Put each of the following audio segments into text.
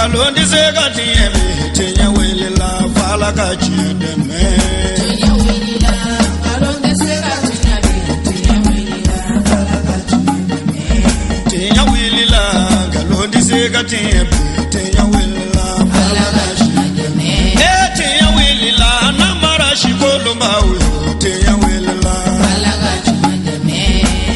Nkalon tɛ se ka tiɲɛ bi, tiɲɛ wulila f'Ala ka tiɲɛ dɛmɛ. Tiɲɛ wulila, nkalon tɛ se ka tiɲɛ bi, tiɲɛ wulila, Ala ka tiɲɛ dɛmɛ. Tiɲɛ wulila, nkalon tɛ se ka tiɲɛ bi, tiɲɛ wulila Ala ka tiɲɛ dɛmɛ. E tiɲɛ wulila, namara si kolonbaw yo, tiɲɛ wulila. Ala ka tiɲɛ dɛmɛ.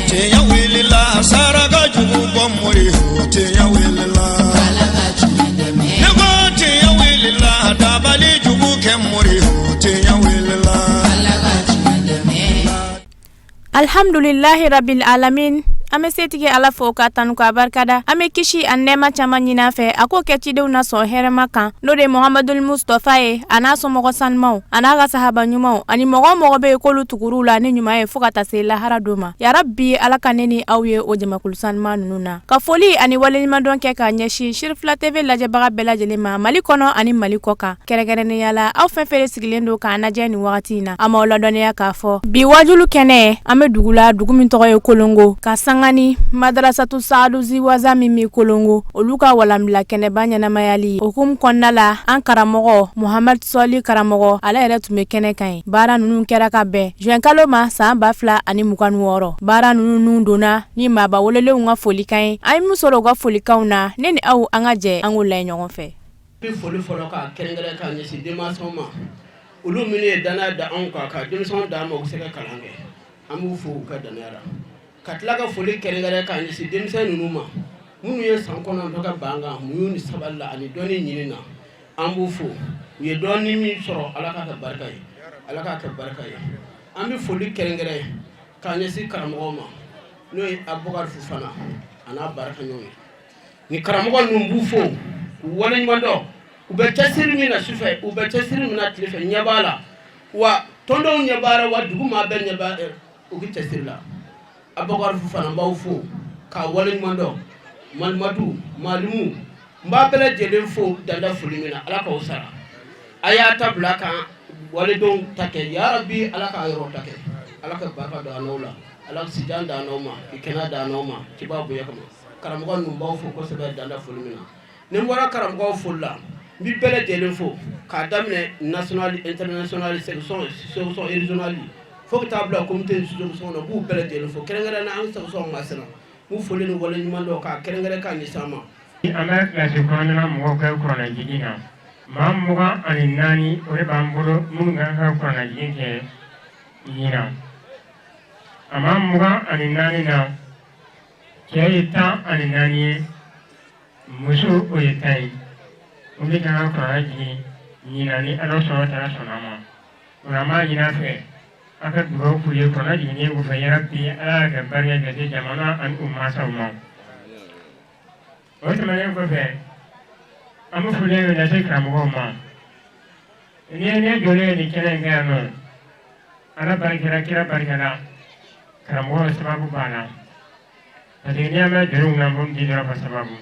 Tiɲɛ wulila, saraka jugu bɔ mori yo, tiɲɛ wulila. Ala ka tiɲɛ dɛmɛ. Ne ko tiɲɛ wulila, dabali jugu kɛ mori yo, tiɲɛ wulila. Ala ka tiɲɛ dɛmɛ. Alhamdulilahi rabil alamin. An bɛ setigi Ala fo ka tanu k'a barikada. An bɛ kisi ani nɛɛma caman ɲini a fɛ, a k'o kɛ cidenw na sɔn hɛrɛma kan, n'o de ye Muhamadul Mustafa ye, a n'a somɔgɔ sanumaw, a n'a ka sahaba ɲumanw, ani mɔgɔ o mɔgɔ bɛ yen k'olu tugur'u la ni ɲuman ye fo ka taa se lahara don ma. Yarabi, Ala ka ne ni aw ye o jamakulu sanuman ninnu na. Ka foli ani waleɲumandɔn kɛ ka ɲɛsin Sirifila TV lajɛbaga bɛɛ lajɛlen ma, Mali kɔnɔ ani Mali kɔ kan, kɛrɛnkɛrɛnnenya la aw fɛn fɛn sigilen don k'an lajɛ nin wagati in na. An b'aw ladɔnniya k'a fɔ bi wajulu kɛnɛ, an bɛ dugu la, dugu min tɔgɔ ye Kolongo, ka sanga ni madarasatu Saadu Ziwaza min bɛ Kolongo, olu ka walanbila kɛnɛba ɲɛnamayali hukumu kɔnɔna la. An karamɔgɔ Muhamadu Sɔli karamɔgɔ, ale yɛrɛ tun bɛ kɛnɛ kan ye. Baara ninnu kɛra ka bɛn juin kalo ma san 2026. Baara ninnu nun donna ni maaba welelenw ka folikan ye. An ye min sɔrɔ u ka folikanw na, ne ni aw, an ka jɛ an k'o layɛ ɲɔgɔn fɛ. N bɛ foli fɔlɔ k'a kɛrɛnkɛrɛn k'a ɲɛsin denmansaw ma, olu minnu ye danaya da anw kan ka denmisɛnw d'an ma u bɛ se ka kalan kɛ. An b'u fo u ka danaya la, ka tila ka foli kɛrɛnkɛrɛn k'a ɲɛsin denmisɛn ninnu ma, minnu ye san 9 kɛ ban kan muɲu ni sabali la ani dɔnni ɲini na. An b'u fo, u ye dɔnni min sɔrɔ, Ala k'a kɛ barika ye, Ala k'a kɛ barika ye. An bɛ foli kɛrɛnkɛrɛn k'a ɲɛsin karamɔgɔw ma, n'o ye Abubakar Fofana a n'a baarakɛɲɔgɔnw ye. Ni karamɔgɔ ninnu, b'u fo k'u waleɲuman dɔn. U bɛ cɛsiri min na sufɛ, u bɛ cɛsiri min na tile fɛ, ɲɛ b'a la wa tɔndenw ɲɛ b'a la wa dugu maa bɛɛ ɲɛ b'a u ka cɛsiri la. Abubakar Fofana, n b'aw fo k'a waleɲuman dɔn. Malimatu malimu, n b'a bɛɛ lajɛlen fo danda foli min na. Ala k'aw sara, a y'a ta bila kan walidenw ta kɛ. Yarabi, Ala k'a yɔrɔ ta kɛ, Ala ka barika don a n'aw la, Ala sijan d'an n'aw ma, k'i kɛnɛya d'an n'aw ma ciba bonya kama. Karamɔgɔ ninnu, b'aw fo kosɛbɛ danda foli min na. Ni n bɔra karamɔgɔw foli la, n bɛ bɛɛ lajɛlen fo k'a daminɛ national, international, section, section régionale, fo ka taa bila comité section na. N b'u bɛɛ lajɛlen fo, kɛrɛnkɛrɛn na an section Masina. N b'u foli ni waleɲuman dɔn k'a kɛrɛnkɛrɛn k'a ɲɛsin an ma. An bɛ kilasi kɔnɔntɔnnan mɔgɔw kɛ kuranɛjigin na. Maa 24, o de b'an bolo minnu kan ka kuranɛjigin kɛ ɲinan. A maa 24 na, cɛ ye 14 ye, muso o ye 10 ye. Olu de kan ka kuranɛ jigin ɲinan ni Ala sɔnna taala sɔnna ma. O la, an b'a ɲini a fɛ a ka dugawu k'u ye kuranɛ jiginnen kɔfɛ. Yarabi, Ala ka kɛ barika ka se jamana ani u mansaw ma. O tɛmɛnen kɔfɛ, an bɛ foli min lase karamɔgɔw ma, ni ye ne jɔlen ye nin kɛnɛ in kan yan nɔ, Ala barikala, kira barikala, karamɔgɔw sababu b'a la, parce que n'i y'a mɛn jɔnw na fɔ di dɔrɔn ka sababu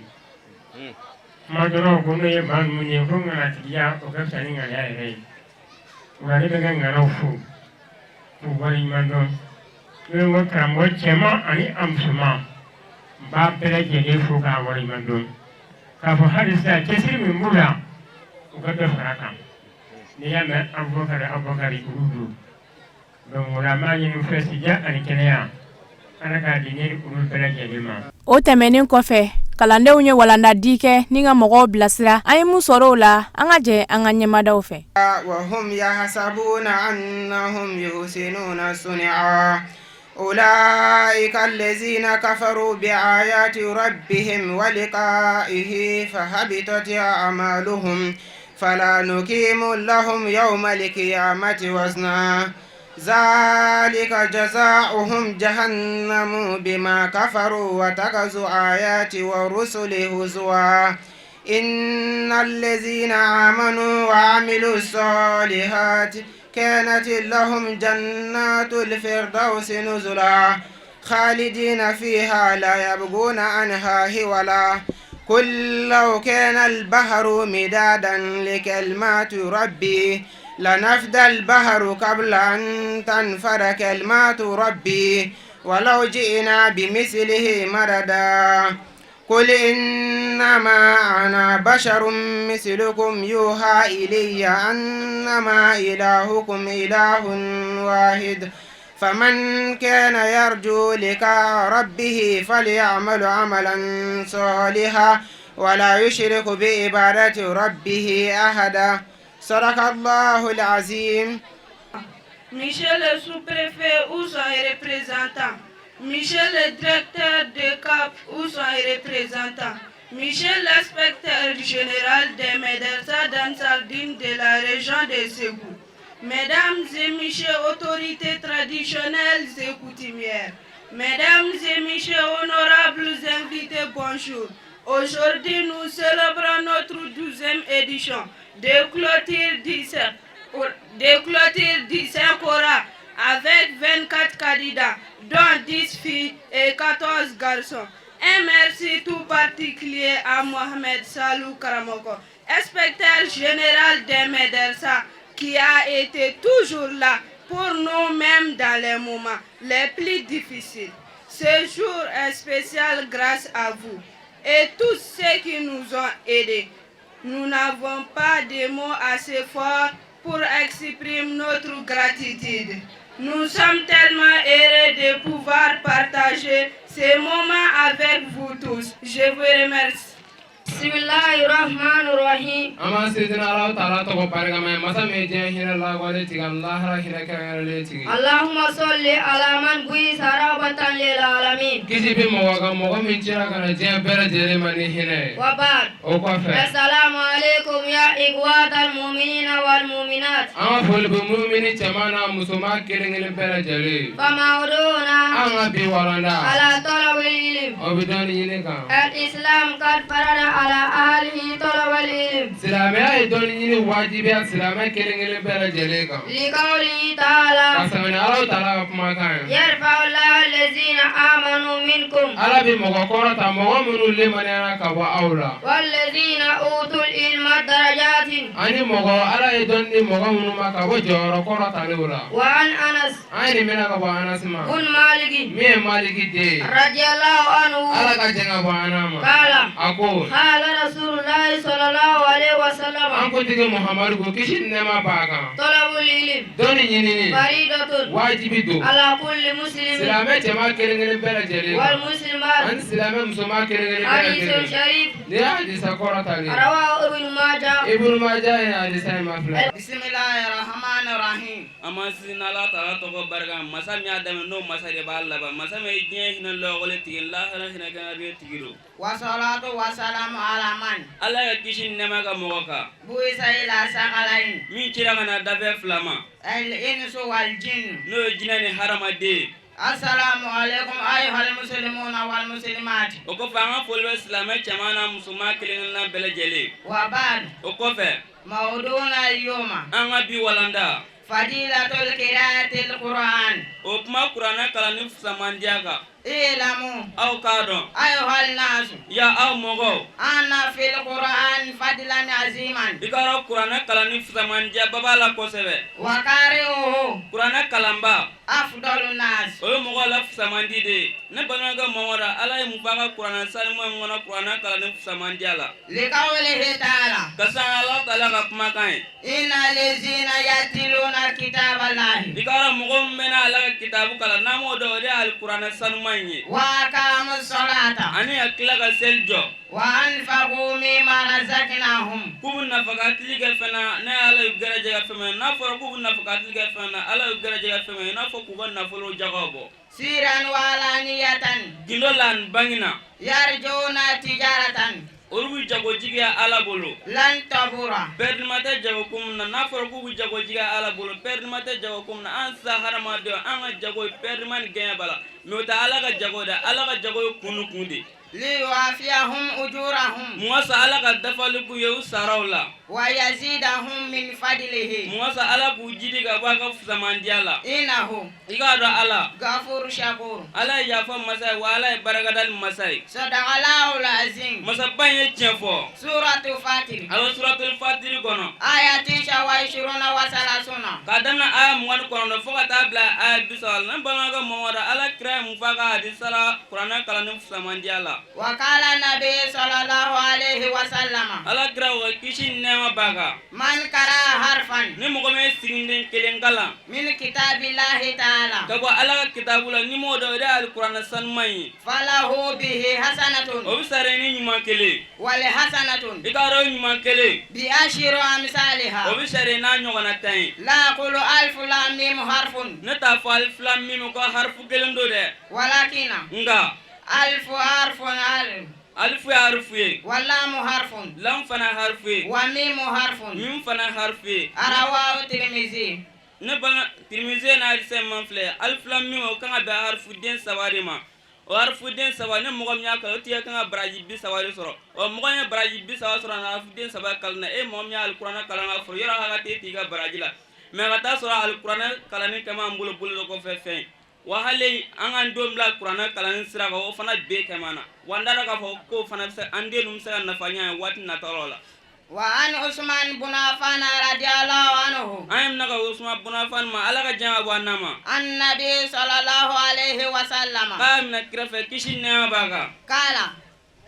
kuma dɔrɔn ko n'o ye maa ninnu ye ko ŋanatigiya, o ka fisa ni ŋaniya yɛrɛ ye. O la, ne bɛ ka ŋanaw fo k'u waleɲuman dɔn. N'o ye n ko karamɔgɔ cɛman ani a musoman, n b'a bɛɛ lajɛlen fo k'a waleɲuman dɔn, k'a fɔ hali sisan cɛsiri min b'u la, u ka dɔ fara a kan. N'i y'a mɛn Abubakari, Abubakari, olu don. Donc o la, an b'a ɲini u fɛ sija ani kɛnɛya, Ala k'a di ne ni olu bɛɛ lajɛlen ma. O tɛmɛnen kɔfɛ, kalandenw ye walanda di kɛ ni ka mɔgɔw bilasira. An ye mun sɔrɔ o la? An ka jɛ an ka ɲɛmadaw fɛ. وهم يحسبون أنهم يحسنون صنعا أولئك الذين كفروا بآيات ربهم ولقائه فحبطت أعمالهم فلا نقيم لهم يوم القيامة وزنا ذلك جزاؤهم جهنم بما كفروا واتخذوا آياتي ورسلي هزوا إن الذين آمنوا وعملوا الصالحات كانت لهم جنات الفردوس نزلا خالدين فيها لا يبغون عنها حولا قل لو كان البحر مدادا لكلمات ربي لنفد البحر قبل أن تنفد كلمات ربي ولو جئنا بمثله مددا. قل إنما أنا بشر مثلكم يوحى إلي أنما إلهكم إله واحد فمن كان يرجو لقاء ربه فليعمل عملا صالحا ولا يشرك بعبادة ربه أحدا. صدق الله العظيم. Monsieur le sous-préfet ou son représentant, Monsieur le directeur de CAP ou son représentant, Monsieur l'inspecteur général des médersas d'Ansar Dine de la région de Ségou, Mesdames et Messieurs autorités traditionnelles et coutumières, Mesdames et Messieurs honorables invités, bonjour. Aujourd'hui, nous célébrons notre 12e édition de clôture du Saint Coran avec 24 candidats, dont 10 filles et 14 garçons. Un merci tout particulier à Mohamed Salou Karamoko, inspecteur général des médersas, qui a été toujours là pour nous-mêmes dans les moments les plus difficiles. Ce jour est spécial grâce à vous et tous ceux qui nous ont aidés. Nous n'avons pas de mots assez forts pour exprimer notre gratitude. Nous sommes tellement heureux de pouvoir partager ces moments avec vous tous. Je vous remercie. بسم الله الرحمن الرحيم. An b'an sinsin Alahu taala tɔgɔ barikama ye, masa min ye diɲɛ hinɛ lawale tigi ani lahara hinɛ kɛrɛnkɛrɛnlen tigi. اللهم صل على من بعث رحمة للعالمين. Kisi bɛ mɔgɔ kan, mɔgɔ min cira ka na diɲɛ bɛɛ lajɛlen ma ni hinɛ ye. وبعد. O kɔfɛ, السلام عليكم يا إخوة المؤمنين والمؤمنات. An ka foli bɛ mumini cɛman n'a musoman kelen kelen bɛɛ lajɛlen. فموضوعنا An ka bi walanda, على طلب العلم. o bɛ dɔnni ɲini kan. الإسلام قد فرض على أهله طلب العلم. Silamɛya ye dɔnni ɲini wajibiya silamɛ kelen kelen bɛɛ lajɛlen kan. لقوله Ka تعالى sanga ni Alahu taala ka kumakan ye. يرفع الله الذين آمنوا منكم Ala bɛ mɔgɔ kɔrɔ ta, mɔgɔ minnu lemaniyara ka bɔ aw la. والذين أوتوا العلم درجات. Ani mɔgɔ Ala ye dɔnni di mɔgɔ minnu ma ka bɔ jɔyɔrɔ kɔrɔ talenw la. وعن أنس An ye nin minɛ ka bɔ Anasi ma. بن مالك Min ye Maliki den ye. رضي الله عنه Ala ka jɛn ka bɔ an n'a ma. قال A ko, قال رسول الله صلى الله عليه وسلم an kuntigi Muhamadu ko, kisi ni nɛɛma b'a kan. طلب العلم Dɔnni ɲinini, فريضة wajibi don. على كل مسلم Silamɛ cɛman kelen kelen bɛɛ lajɛlen kan. والمسلمات. Ani silamɛ musoman kelen kelen bɛɛ حديث lajɛlen. شريف Nin ye hadisa kɔrɔ talen ye. رواه ابن ماجه. Ibnu Majah ye hadisa in ma filɛ. بسم الله الرحمن الرحيم. An b'an sinsin Ala taala tɔgɔ barika, masa min y'a daminɛ, n'o masa de b'a laban, masa min ye diɲɛ hinɛ lɔgɔlen tigi, lahara hinɛ kɛnɛden tigi don. والصلاة والسلام على من Ala ka kisi ni nɛɛma ka mɔgɔ kan بعث إلى الثقلين min cira ka na dafɛ fila ma, الإنس والجن. N'o ye jinɛ ni hadamaden. السلام عليكم أيها المسلمون والمسلمات. O kɔfɛ, an ka foli bɛ silamɛ cɛman n'a musoman kelen kelenna bɛɛ lajɛlen. وبعد، O kɔfɛ, موضوعنا اليوم an ka bi walanda, فضيلة القراءة القرآن. O kuma kuranɛ kalanni fisamandiya kan. اعلموا Aw k'a dɔn, أيها الناس ya aw mɔgɔw, أن في القرآن فضلا عظيما. I k'a dɔn kuranɛ kalanni fisamandiya ba b'a la kosɛbɛ. وقارئه Kuranɛ kalanba, أفضل الناس. O ye mɔgɔw la fisamandi de ye. Ne balimakɛ Mamadu, Ala ye mun fɔ a ka kuranɛ sanuman in kɔnɔ kuranɛ kalanni fisamandiya la? لقوله تعالى Ka sanga Ala taala ka kumakan ye. إن الذين يتلون كتاب الله I k'a dɔn mɔgɔ min bɛna Ala ka kitabu kalan, n'an m'o dɔn, o de ye alikuranɛ sanuman in ye. وأقاموا الصلاة Ani ka tila ka seli jɔ. وأنفقوا مما رزقناهم K'u bɛ nafakatili kɛ fɛn na, ne Ala y'u gɛrɛjɛgɛ fɛn min na. N'a fɔra k'u bɛ nafakatili kɛ fɛn na, Ala y'u gɛrɛjɛgɛ fɛn min na, i n'a fɔ k'u ka nafolo jagaw bɔ. سرا وعلانية Gindo la ani bangi na. يرجون تجارة Olu bɛ jago jigiya Ala bolo. لن تبور. Pɛridima tɛ jago ko min na, n'a fɔra k'u bɛ jago jigiya Ala bolo, pɛridima tɛ jago ko min na. An sa hadamadenw, an ka jago ye pɛridima ni gɛɲɛ b'a la, mɛ o tɛ Ala ka jago dɛ. Ala ka jago ye kun ni kun de. ليوفيهم أجورهم Mun ka sa Ala ka dafali k'u ye u saraw la. ويزيدهم من فضله. Mun ka sa Ala k'u jidi ka bɔ a ka fisamandiya la. إنه I k'a dɔn Ala, غفور شكور. Ala ye yafa masa ye, wa Ala ye barakadali masa ye. صدق الله العظيم. Masaba in ye tiɲɛ fɔ. سورة فاطر A bɛ suratul fatiri kɔnɔ. آية 39. K'a daminɛ aya 29 fo ka taa bila aya 30 la. Ne balimakɛ Mamadu, Ala kira ye mun fɔ a ka hadisa la kuranɛ kalanni fisamandiya la? وقال النبي صلى الله عليه وسلم Ala kira o kisi ni nɛɛma b'a kan. من قرأ حرفا Ni mɔgɔ min ye siginiden kelen kalan من كتاب الله تعالى ka bɔ Ala ka kitabu la, ni m'o dɔn, o de ye alikuranɛ sanuman ye. فله به حسنة O bɛ sara ni ɲuman kelen. والحسنة I k'a dɔn ɲuman kelen, بعشر o أمثالها. bɛ sara n'a ɲɔgɔnna 10 ye. لا أقول ألف لام ميم حرف. Ne t'a fɔ alif lam mim ko harifu kelen don dɛ. ولكن Nka ألف حرف ألف alifu ye harifu ye. ولام حرف Lam fana harifu ye. وميم حرف. Mim fana harifu ye. رواه الترمذي. Ne balima, Tirimizi n'a hadisa man filɛ, alif lam mim, o kan ka bɛn harifu den saba de ma. O harifu den saba, ni mɔgɔ min y'a kalan, o tigi kan ka baraji 30 de sɔrɔ. Ɔ, mɔgɔ min ye baraji 30 sɔrɔ na harifu den saba kalan na, e mɔgɔ min ye alikuranɛ kalan ka fɔ, yɔrɔ hakɛ t'e tigi ka baraji la. Mɛ ka taa sɔrɔ alikuranɛ kalanni kɛ m'an bolo bolo dɔ kɔfɛ fɛn wa, hali an k'an denw bila kuranɛ kalanni sira kan, o fana bɛɛ kɛ na wa. N dara k'a fɔ k'o fana bɛ se an den ninnu bɛ se ka nafa ɲɛ waati nataw la. وعن عثمان بن عفان رضي الله عنه An ye minɛ ka Usman bun Affan ma, Ala ka diɲɛ ka bɔ an n'a ma, النبي صلى الله عليه وسلم k'a minɛ kɛrɛfɛ, kisi ni nɛɛma b'a kan, قال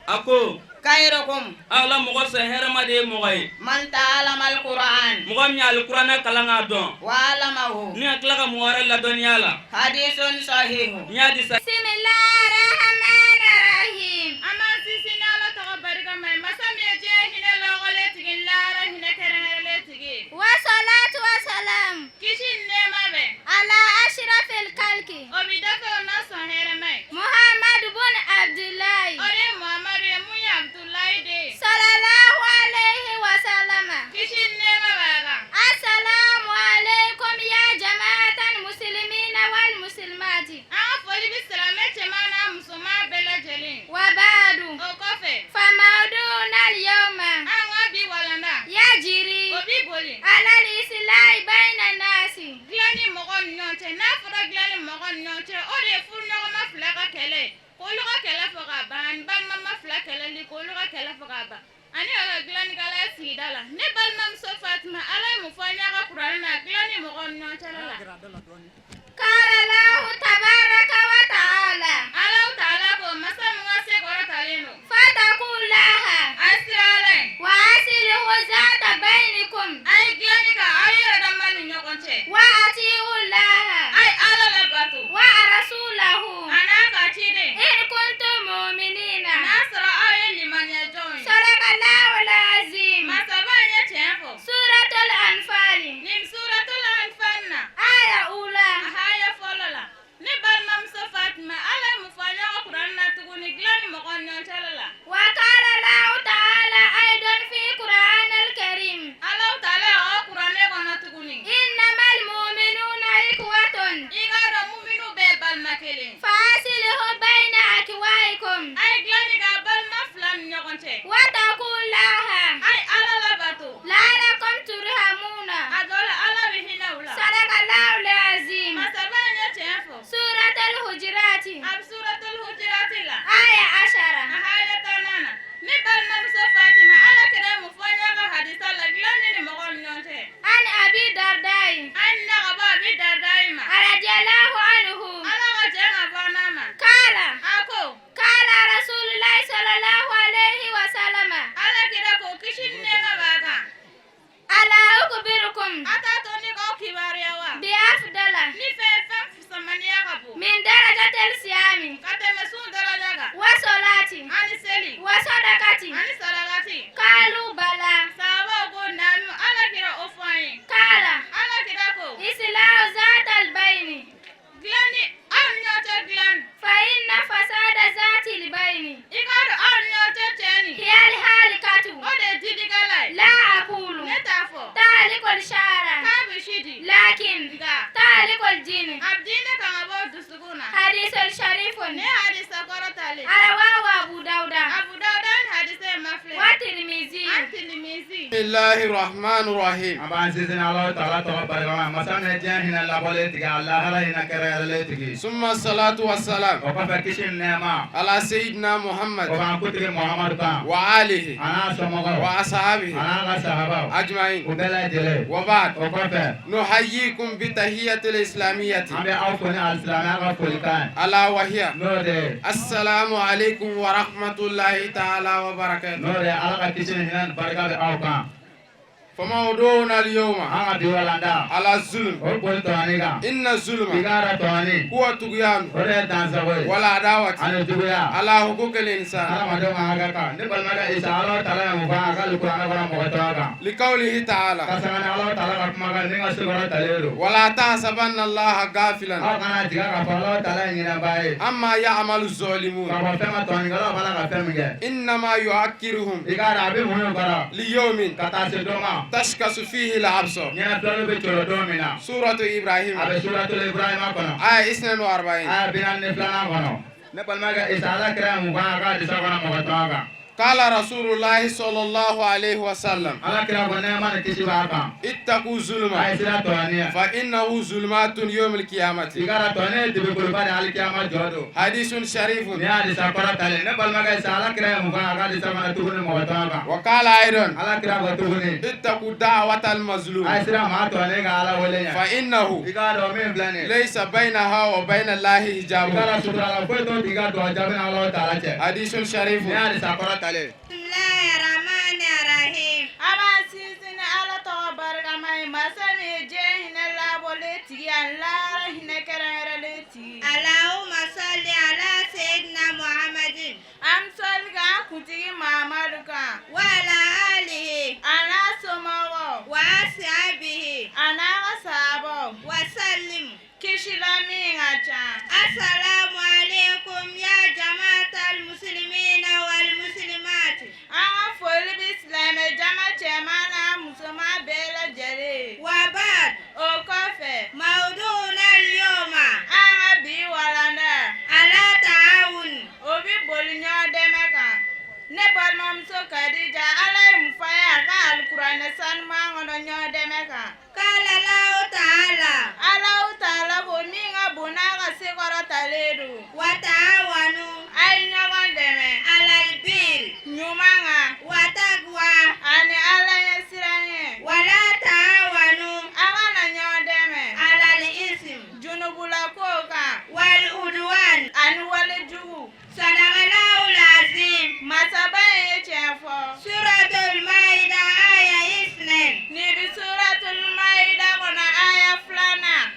a ko خيركم ala mɔgɔ sɔn hɛrɛma de ye mɔgɔ ye من تعلم القرآن mɔgɔ min ye alikuranɛ kalan k'a dɔn وعلمه. ni ka tila ka mɔgɔ wɛrɛ ladɔnniya la. حديث صحيح. N y'a di sa. بسم الله الرحمن الرحيم. An b'an sinsin ni Ala tɔgɔ barikama ye, masa min ye diɲɛ hinɛ lɔgɔlen tigi, lahara hinɛ kɛrɛnkɛrɛnlen tigi. والصلاة والسلام Kisi ni nɛɛma bɛ على أشرف الخلق o bi dafe o na sɔn hɛrɛma ye. محمد بن عبد الله O de ye Muhamadu ye mun ye Abudulayi de ye. صلى الله عليه وسلم. Kisi ni nɛɛma b'a kan. السلام عليكم يا جماعة المسلمين والمسلمات. An ka foli bi silamɛ cɛman n'a musoman bɛɛ lajɛlen. وبعد O kɔfɛ, فموضوعنا اليوم an ka bi walanda يجري o bi boli على الإصلاح بين الناس. dilanni mɔgɔ ni ɲɔgɔn cɛ. N'a fɔra dilanni mɔgɔ ni ɲɔgɔn cɛ, o de ye furuɲɔgɔnma fila ka kɛlɛ ye k'olu ka kɛlɛ fɔ ka ban, ani balimama fila kɛlɛli k'olu ka kɛlɛ fɔ ka ban, ani ka kɛ dilannikɛla ye sigida la. Ne balimamuso Fatima, Ala ye mun fɔ an ɲɛ a ka kuranɛ na dilanni mɔgɔ ni ɲɔgɔn cɛla la? قال الله تبارك وتعالى Alaw taala ko, masa min ka se kɔrɔtalen don, فاتقوا الله a ye siran Ala ye, وأصلحوا ذات بينكم a ye dilanni kɛ aw yɛrɛ dama ni ɲɔgɔn cɛ, وأطيعوا الله a ye Ala labato ورسوله a n'a ka ciden إن كنتم مؤمنين. n'a sɔrɔ aw ye limaniya jɔnw ye. صدق الله العظيم. Masaba in ye tiɲɛ fɔ. سورة الأنفال Nin suratul Anfal na, آية أولى. a haya fɔlɔ la, ne balimamuso Fatima, Ala ye mun fɔ an ɲɔgɔn kuranɛ na tuguni dilanni mɔgɔ ni ɲɔgɔn cɛla la? وقال الله تعالى أيضا في القرآن الكريم Alaw taala y'a ka kuranɛ kɔnɔ tuguni, إنما المؤمنون إخوة i k'a dɔn muminu bɛɛ ye balima kelen, فأصلحوا بين أخويكم a ye dilanni kɛ a balima fila ni ɲɔgɔn cɛ, واتقوا الله a ye Ala labato, لعلكم ترحمون. a dɔ la Ala bɛ hinɛ u la. صدق الله العظيم. Masaba in ye tiɲɛ fɔ. سورة الحجرات A bɛ suratul Hujurati la, آية 10. a haya tannan na. Ne balimamuso Fatima, Ala kira ye mun fɔ an ɲɛ a ka hadisa la dilanni ni mɔgɔw ni ɲɔgɔn cɛ? عن أبي الدرداء An na ka bɔ Abi Dardayi ma, رضي الله عنه Ala ka jɛn ka bɔ n'a ma, قال a ko قال رسول الله صلى الله عليه وسلم Ala kira ko, kisi ni nɛɛma b'a kan, ألا أخبركم a t'a to ne k'aw kibaruya wa بأفضل ni fɛn fɛn fisamaniya ka bon من درجة الصيام ka tɛmɛ sun daraja kan والصلاة ani seli والصدقة؟ ani sarakati? قالوا بلى. Sahabaw ko naamu, Ala kira, o fɔ an ye. قال Ala kira ko إصلاح ذات البين dilanni aw ni ɲɔgɔn cɛ dilanni, فإن فساد ذات البين i k'a dɔn aw ni ɲɔgɔn cɛ cɛnni هي الهالكة. o de ye didikala ye. لا أقول Ne t'a fɔ تهلك الشعر k'a bɛ si di, لكن nka تهلك الدين. a bɛ diinɛ kan ka bɔ dusukun na. حديث شريف. Ne hadisa kɔrɔ talen. رواه أبو داود Abu Dawuda ni hadisa in ma filɛ. والترمذي. At-Tirmizi. At-Tirmizi. Bismillahi rahmani rahim. An b'an sinsin Alahu taala tɔgɔ barikama masa min ye diɲɛ hinɛ labɔlen tigi a lahara hinɛ kɛrɛnkɛrɛnlen tigi. Summa salatu wa salam. O kɔfɛ kisi ni nɛɛma. Ala sayyidina Muhammad. O b'an kuntigi Muhamadu kan. Wa alihi. A n'a somɔgɔw. Wa ashabihi. A n'a ka sahabaw. Ajma'in. U bɛɛ lajɛlen. Wa ba'd. O kɔfɛ. Nuhayyikum bi tahiyyatil islamiyyati. An bɛ aw fo ni alisilamɛya ka folikan ye. Ala wa hiya. N'o de ye. Assalamu alaikum wa rahmatullahi ta'ala wa barakatuh. N'o de ye Ala ka kisi ni hinɛ ni barika bɛ aw kan. Famawduna al-yawma. An ka bi walanda. Ala zulm. O boli tɔɲɔni kan. Inna zulma. I k'a dɔn tɔɲɔni. Huwa tughyan. O de ye dansago ye. Wal adawati. Ani juguya. Ala huquqil insan. Hadamadenw ka hakɛ kan. Ne balimakɛ Isa Alahu taala ye mun fɔ a ka alikuranɛ kɔnɔ mɔgɔ tɔgɔ kan. Liqawlihi ta'ala. Ka sanga ni Alahu taala ka kumakan min ka sekɔrɔ talen don. Wala tahsabanna Allaha ghafilan. Aw kana jigin k'a fɔ Alahu taala ye ɲinɛbaa ye. Amma ya'malu zalimun. K'a fɔ fɛn ma tɔɲɔnikɛlaw b'a la ka fɛn min kɛ. Innama yu'akkiruhum. I k'a dɔn a bɛ mun de kɔrɔ. Liyawmin. Ka taa se don ma. Tashkasu fihi al-absar. Ɲɛna filɛliw bɛ cɔrɔ don min na. Suratu Ibrahim. A bɛ suratul Ibrahima kɔnɔ. Aya 42. Aya 42nan kɔnɔ. Ne balimakɛ Isa Ala kira ye mun fɔ a ka hadisa kɔnɔ mɔgɔ tɔgɔ kan. Qala Rasulullahi sallallahu alayhi wa sallam. Ala kira ko nɛɛma ni kisi b'a kan. Ittaqu zulma. A ye siran tɔɲɔni ɲɛ. Fa innahu zulmatun yawmil qiyamati. I k'a dɔn tɔɲɔni ye dibikoloba de ye alikiyama jɔ don. Hadisun sharifun. Nin ye hadisa kɔrɔ talen ne balimakɛ Isa Ala kira ye mun fɔ a ka hadisa kɔnɔ tuguni mɔgɔ tɔgɔ kan. Wa qala aidan. Ala kira ko tuguni. Ittaqu da'watal mazlum. A ye siran maa tɔɲɔnen ka Ala wele ɲɛ. Fa innahu. I k'a dɔn min filɛ nin ye. Laysa baynaha wa bayna Allahi hijabun. I k'a dɔn suturala foyi t'o tigi ka dugawu jaabi ni Alahu taala cɛ. Hadisun sharifun. Nin ye hadisa kɔrɔ talen. Bismillahirrahmanirrahim. An b'an sinsin ni Ala tɔgɔ barikama ye masa min ye diɲɛ hinɛ labɔlen tigi ani lahara hinɛ kɛrɛnkɛrɛnlen tigi. Allahumma salli ala sayyidina Muhammadin. An bɛ sɔli kɛ an kuntigi Mahamadu kan. Wa ala alihi. A n'a somɔgɔw. Wa ashabihi. A n'a ka sahabaw. Wa sallim. Kisi la min ka ca. Assalamu alaikum ya jama'atal muslimina wal muslimat. An ka foli bɛ silamɛ jama cɛman n'a musoman bɛɛ lajɛlen ye. Wa ba'd. O kɔfɛ. Mawdu'una al-yawma. An ka bi walanda. Ala ta'awun. O bɛ boli ɲɔgɔn dɛmɛ kan. Ne balimamuso Kadija Ala ye mun fɔ an ye a ka alikuranɛ sanuman kɔnɔ ɲɔgɔn dɛmɛ kan. Qala Allahu ta'ala. Alahu taala ko min ka bon n'a ka sekɔrɔtalen don. Wa ta'awanu. A ye ɲɔgɔn dɛmɛ. Alal bir. Ɲuman kan. Wa taqwa. Ani Ala ɲɛ siran ɲɛ. Wa la ta'awanu. A kana ɲɔgɔn dɛmɛ. Alal ism. Junubulakow kan. Wal udwan. Ani walejugu. Sadaqallahu azim. Masaba in ye tiɲɛ fɔ. Suratul Maida aya isnin. Nin bɛ suratul Maida kɔnɔ aya 2nan.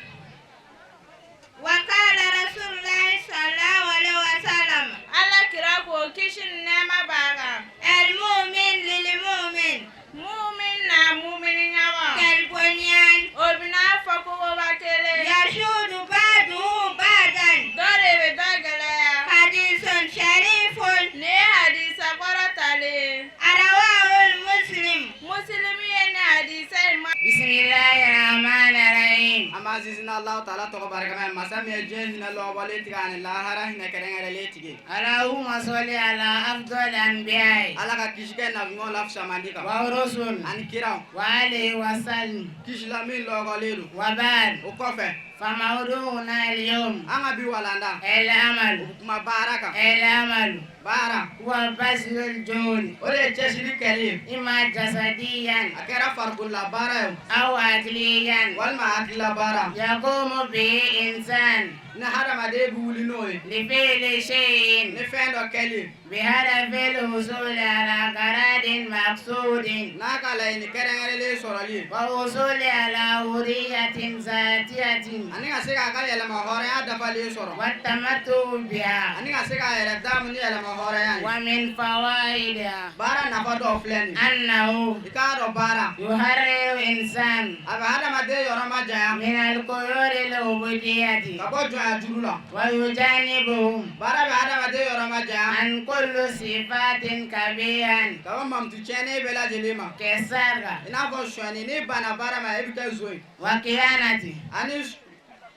Wa qala Rasulullahi sallallahu alaihi wasallam. Ala kira ko kisi ni nɛɛma b'a kan. Al mu'min lil mu'min. Mumin na mumini ɲɔgɔn. Kal bunyan. O bɛ n'a fɔ kogoba kelen. Yashudu ba'duhu ba'dan. Dɔ de bɛ dɔ gɛlɛya. Hadisun sharifun. Nin ye hadisa kɔrɔ talen ye. Rawahul Muslim. Muslim ye nin hadisa in ma. Bismillahirrahmanirrahim. An b'an sinsin Alahu taala tɔgɔ barikama ye masa min ye diɲɛ hinɛ lɔbɔlen tigi ani lahara hinɛ kɛrɛnkɛrɛnlen tigi. Allahumma salli ala afdal anbiya'i. Ala ka kisi kɛ nabiɲumanw la fisamandi kan. Wa rusul. Ani kiraw. Wa alihi wa sallim. Kisi la min lɔgɔlen don. Wa ba'd. O kɔfɛ. Famawdu'una al-yawm. An ka bi walanda. Al-amal. O bɛ kuma baara kan. Al-amal. Baara. Huwa bazlul juhud. O de ye cɛsiri kɛli ye. Imma jasadiyan. A kɛra farikolola baara ye. Aw aqliyan. Walima hakilila baara. Yaqumu bihi insan. Ni hadamaden bɛ wuli n'o ye. Li fi'li shay'in. Ni fɛn dɔ kɛli ye. Bihadafil husuli ala garadin maqsudin. N'a ka laɲini kɛrɛnkɛrɛnlen sɔrɔli ye. Wa husuli ala hurriyatin zatiyatin. Ani ka se k'a ka yɛlɛma hɔrɔnya dafalen sɔrɔ. Wa tamattu biha. Ani ka se k'a yɛrɛ daamu ni yɛlɛma hɔrɔnya ye. Wa min fawaidiha. Baara nafa dɔw filɛ nin ye. Annahu. I k'a dɔn baara. Yuharriru insan. A bɛ hadamaden yɔrɔ majanya. Min al-quyuri al-ubudiyati. Ka bɔ jɔnya juru la. Wa yujanibuhum. Baara bɛ hadamaden yɔrɔ majanya. An kullu sifatin kabihan. Ka bɔ mamutu tiɲɛnen bɛɛ lajɛlen ma. Kasarqa. I n'a fɔ sonyani n'i banna baara ma e bɛ kɛ zon ye. Wa kiyanati. Ani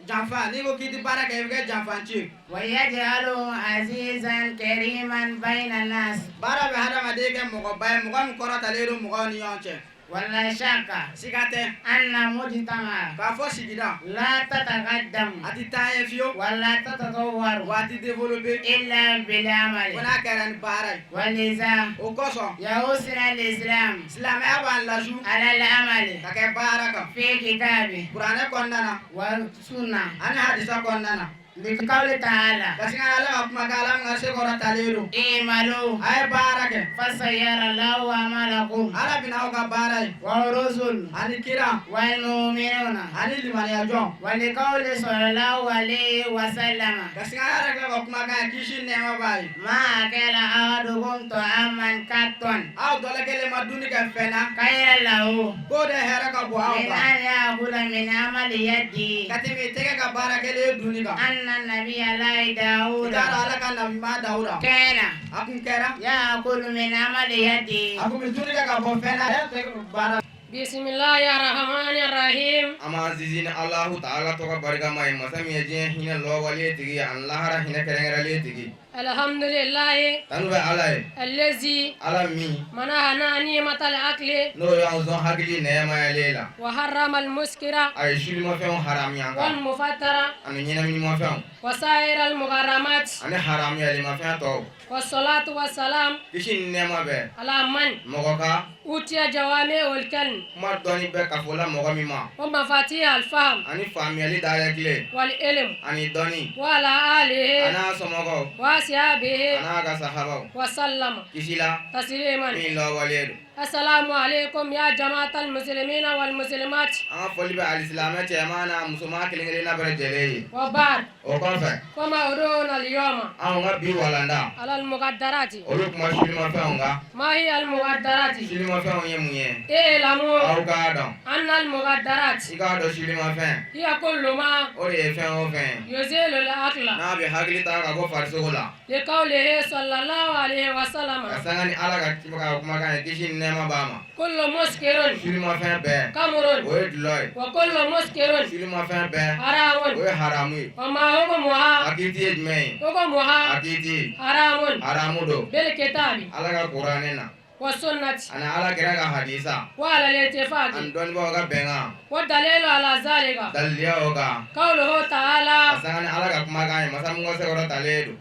Janfa, n'i ko k'i tɛ baara kɛ, i bɛ kɛ janfanci ye. ويجعله عزيزا كريما بين الناس. Baara bɛ hadamaden kɛ mɔgɔba ye, mɔgɔ min kɔrɔtalen don mɔgɔw ni ɲɔgɔn cɛ. ولا شك Siga tɛ أن مجتمع k'a fɔ sigida لا تتقدم a ti taa ɲɛ fiyewu ولا تتطور wa a ti développer إلا بالعمل. Fo n'a kɛra ni baara ye. ولذا O kosɔn يحثنا الإسلام silamɛya b'an lasu على العمل ka kɛ baara kan في كتابه kuranɛ kɔnɔna na والسنة ani hadisa kɔnɔna na. لقوله تعالى Ka singa Ala ka kumakan, Ala min ka se kɔrɔtalen don: اعملوا A ye baara kɛ, فسيرى الله أعمالكم Ala bɛna aw ka baara ye والرسل ani kira والمؤمنون. ani limaniyajɔn. ولقوله صلى الله عليه وسلم Ka singa Ala yɛrɛ ka kumakan ye, kisi ni nɛɛma b'a ye: ما أكل أحدكم طعاما قط Aw dɔ la kelen ma dumuni kɛ fɛn na خيرا له k'o de hɛrɛ ka bon aw من kan أن يأكل من عمل يده. ka tɛmɛ i tɛgɛ ka baara kɛlen dunni kan. أن النبي الله I داود k'a dɔn Ala ka nabiɲuman Dawuda كان a kun kɛra يأكل من عمل يده. a kun bɛ dumuni kɛ ka bɔ fɛn na a yɛrɛ tɛgɛ baara. بسم الله الرحمن الرحيم. An b'an sinsin ni Alahu Taala tɔgɔ barikama ye, masa min ye diɲɛ hinɛ lɔwalen tigi ye ani lahara hinɛ kɛrɛnkɛrɛnlen tigi. الحمد لله Tanu bɛ Ala ye, الذي Ala min منحنا نعمة العقل n'o y'an sɔn hakili nɛɛmayalen la. وحرم المسكر A ye sulimafɛnw haramuya an kan والمفتر ani ɲɛnaminimafɛnw وسائر المغرمات. ani haramuyalimafɛn tɔw. والصلاة والسلام Kisi ni nɛɛma bɛ على من mɔgɔ ka أوتي جوامع الكلم kuma dɔɔni bɛ kafo la mɔgɔ min ma ومفاتيح الفهم ani faamuyali dayɛlɛ tile والعلم ani dɔnni وعلى a آله n'a somɔgɔw وأصحابه a n'a ka sahabaw وسلم kisi la تسليما. min lɔwalen don. السلام عليكم يا جماعة المسلمين والمسلمات. An ka foli bɛ alisilamɛ cɛman n'a musoman kelen kelenna bɛɛ lajɛlen ye. وبعد، O kɔfɛ, فموضوعنا اليوم anw ka bi walanda على المخدرات. olu kuma sulimafɛnw kan. ما هي المخدرات؟ Sulimafɛnw ye mun ye? اعلموا Aw k'a dɔn أن المخدرات i k'a dɔn sulimafɛn هي كل ما o de ye fɛn o fɛn ye يزيل العقل n'a bɛ hakili ta ka bɔ farisogo la. لقوله صلى الله عليه وسلم Ka sanga ni Ala ka ka kumakan ye, kisi ni nɛɛma b'a ma: كل مسكر Sulimafɛn bɛɛ خمر o ye dulɔ ye. وكل مسكر Sulimafɛn bɛɛ حرام. o ye haramu ye. وما حكمها؟ A kiiti ye jumɛn ye? حكمها A kiiti حرام haramu don بالكتاب Ala ka kuranɛ na والسنة ani Ala kira ka hadisa وعلى الاتفاق. ani dɔnnibaaw ka bɛnkan. والدليل على ذلك Daliliya o kan قوله تعالى ka sanga ni Ala ka kumakan ye, masa mun ka sekɔrɔ talen don: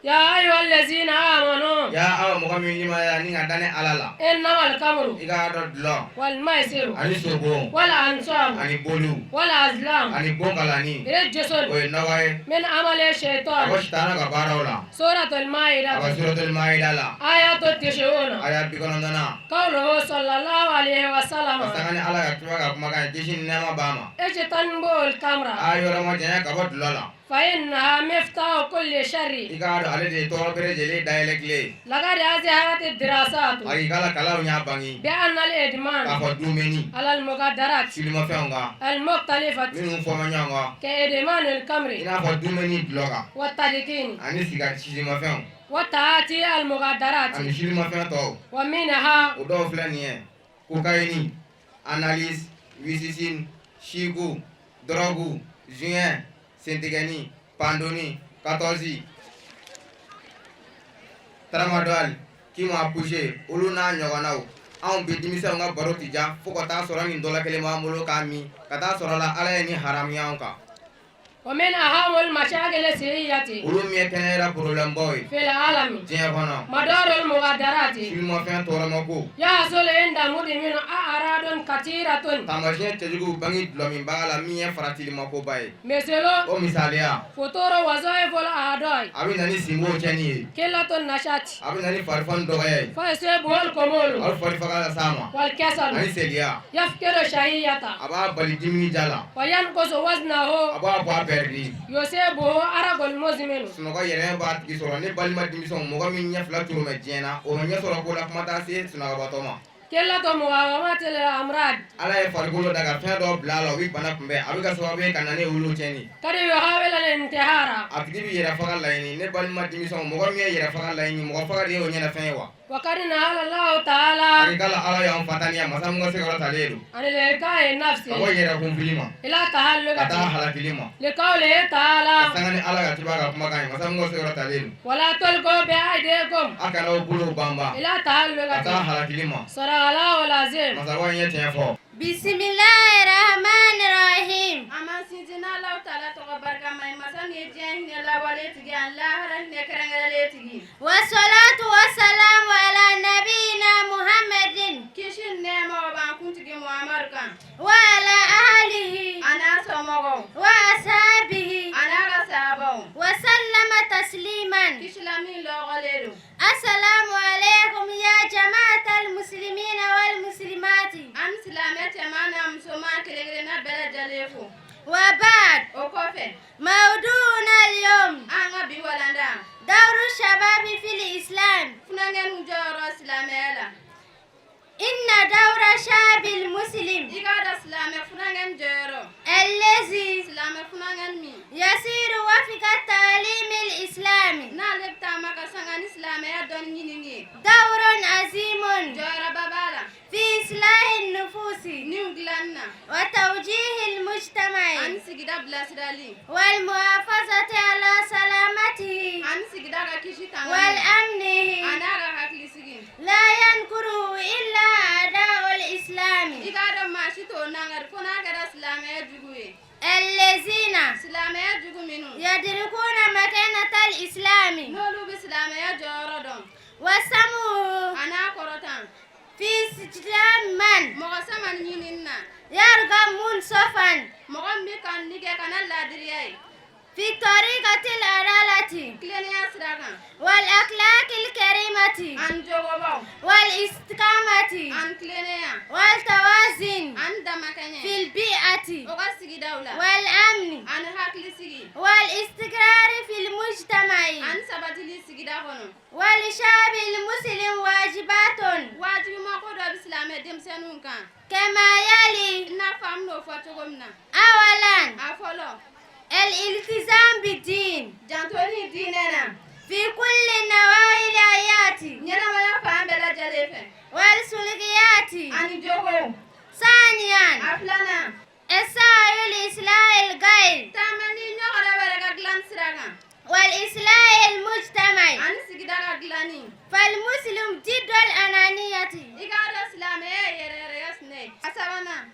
يا أيها الذين آمنوا Ya aw mɔgɔ min limaniya ni ka da ne Ala la, إنما الخمر i k'a dɔn dulɔ والميسر ani sobon والأنصاب ani boliw والأزلام ani bon kalani رجس o ye nɔgɔ ye من عمل ka bɔ الشيطان. sitana ka baaraw la. سورة A ka المائدة suratul maida la آية 90. aya 90nan. قوله صلى الله عليه وسلم Ka sanga ni Ala ka kira ka kumakan ye, kisi ni nɛɛma b'a ma: اجتنبوا الخمر A yɔrɔ ma janya ka bɔ dulɔ la, فإنها مفتاح كل شر. i k'a dɔn ale de ye tɔɔrɔ bɛɛ lajɛlen dayɛlɛ tile ye. لقد أظهرت الدراسات Hakika la kalanw y'a bange بأن الإدمان k'a fɔ dumuni على المخدرات sulimafɛnw kan المختلفة minnu fɔma ɲɔgɔn kan كإدمان الخمر i n'a fɔ dumuni dulɔ kan والتدخين ani sigarɛti silimafɛnw وتعاطي المخدرات ani silimafɛn tɔw, ومنها o dɔw filɛ nin ye: kokayini, analyse, wisisine, chiku, dɔrɔgu, joint, sentigɛni, pandoni, 14, tramadol, qui m'a poussé, olu n'a ɲɔgɔnnaw. Anw bi denmisɛnw ka baro ti ja fo ka taa sɔrɔ nin dɔ la kelen b'an bolo k'a min ka taa sɔrɔ la Ala ye ni haramuya anw kan. ومن أهم المشاكل الصحية Olu min ye kɛnɛyara problème baw ye في العالم diɲɛ kɔnɔ مضار المخدرات. Silimafɛn tɔɔrɔmako. يحصل عند مدمن أعراض كثيرة. Taamasiyɛn cɛjuguw bange dulɔminbaga la min ye faratimakoba ye. مثل O misaliya, فتور وظائف الأعضاء، a bɛ na ni sinbow tiɲɛni ye، قلة النشاط، a bɛ na ni farifoni dɔgɔya ye، فيصيبه الخمول a bɛ fari faga las'a ma، والكسل، ani seliya، يفقد شهية، a b'a bali dumuni ja la، وينقص وزنه، a b'a bɔ a pɛrɛdi. يصيبه أرق المزمن. Sunɔgɔ yɛrɛ b'a tigi sɔrɔ. Ne balima denmisɛnw, mɔgɔ min ɲɛ fila turu mɛ diɲɛ na, o ma ɲɛ sɔrɔ ko la, kuma t'a se sunɔgɔbatɔ ma. قلة مقاومة الأمراض. Ala ye farikolo da ka fɛn dɔ bila a la, o bɛ bana kunbɛn, a bɛ ka sababu ye ka na ne olu tiɲɛni. قد يحاول الانتحار. A tigi bɛ yɛrɛ faga laɲini. Ne balima denmisɛnw, mɔgɔ min ye yɛrɛ faga laɲini, mɔgɔ faga de ye o ɲɛnafɛn ye wa? وقد نهانا الله تعالى Hakika la, Ala y'an fataniya, masa min ka se ka talen don عن إلقاء النفس ka bɔ yɛrɛkun fili ma إلى ka taa تهلكة halakili ma لقوله تعالى ka sanga ni Ala ka tuba ka kumakan ye, masa min ka se ka talen don: ولا تلقوا بأيديكم A kana aw bolow banba إلى ka taa تهلكة. halakili ma. صدق الله العظيم. Masaba in ye tiɲɛ fɔ. بسم الله الرحمن الرحيم. An b'an sinsin n'Alahu taala tɔgɔ barikama ye, masa min ye diɲɛ hinɛ lawale tigi ani lahara hinɛ kɛrɛnkɛrɛnlen tigi. والصلاة والسلام على نبينا محمد. Kisi ni nɛɛma o b'an kuntigi Muhamadu kan. وعلى آله A n'a somɔgɔw. وأصحابه A n'a ka sahabaw. وسلم تسليما. Kisila min lɔgɔlen don. السلام عليكم يا جماعة المسلمين والمسلمات. An bɛ silamɛ cɛman n'a musoman kelen kelenna bɛɛ lajɛlen fo. وبعد، O kɔfɛ, موضوعنا اليوم an ka bi walanda دور الشباب في الإسلام. Funankɛninw jɔyɔrɔ silamɛya la. إن دور الشاب المسلم I k'a dɔn silamɛ funankɛnin jɔyɔrɔ الذي silamɛ funankɛnin min يسير وفق التعليم الإسلامي n'ale bɛ taama ka sanga ni silamɛya dɔnni ɲinini ye دور عظيم jɔyɔrɔba b'a la في إصلاح النفوس niw dilanni na وتوجيه المجتمع ani sigida bilasirali والمحافظة على سلامته ani sigida ka kisi tangani والأمنه. a n'a ka hakilisigi. لا ينكره إلا أعداء الإسلام I k'a dɔn maa si t'o nangari fo n'a kɛra silamɛya jugu ye الذين silamɛya jugu minnu يدركون مكانة الإسلام n'olu bɛ silamɛya jɔyɔrɔ dɔn وسموه a n'a kɔrɔtan في استسلام من mɔgɔ sama ni ɲinini na يرغب منصفا mɔgɔ min bɛ kanuni kɛ ka na laadiriya ye في طريقة العدالة tilennenya sira kan والأخلاق الكريمة ani jogobaw والاستقامة ani tilennenya والتوازن ani damakɛɲɛ في البيئة o ka sigidaw la والأمن ani hakilisigi والاستقرار في المجتمع. ani sabatili sigida kɔnɔ. وللشعب المسلم واجبات Wajibi mako dɔ bɛ silamɛ denmisɛnninw kan كما يلي: i n'a fɔ an bɛn'o fɔ cogo min na. أولا، A fɔlɔ, الالتزام بالدين jantoli diinɛ na في كل نواحي الحياة ɲɛnamaya fan bɛɛ lajɛlen fɛ والسلوكيات. ani jogow. ثانيا، A filanan, السعي لإصلاح الغير taama ni ɲɔgɔnna wɛrɛ ka dilanni sira kan والإصلاح المجتمع. ani sigida ka dilanni. فالمسلم ضد الأنانية. I k'a dɔn silamɛya ye yɛrɛ yɛrɛya sinɛ ye. A sabanan,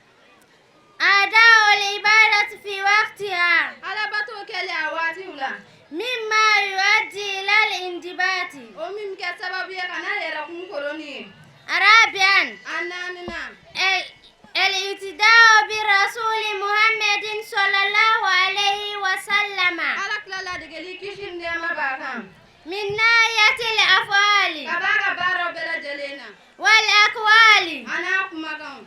أداء العبادة في وقتها alabato kɛlen a waatiw la مما يؤدي إلى الانضباط. o min bɛ kɛ sababu ye ka n'a yɛrɛkun koroni ye. رابعا، A naaninan, الاقتداء برسول محمد صلى الله عليه وسلم Ala kila ladegeli kisi ni nɛɛma b'a kan من ناحية الأفعال ka b'a ka baaraw bɛɛ lajɛlen na والأقوال. a n'a kumakanw.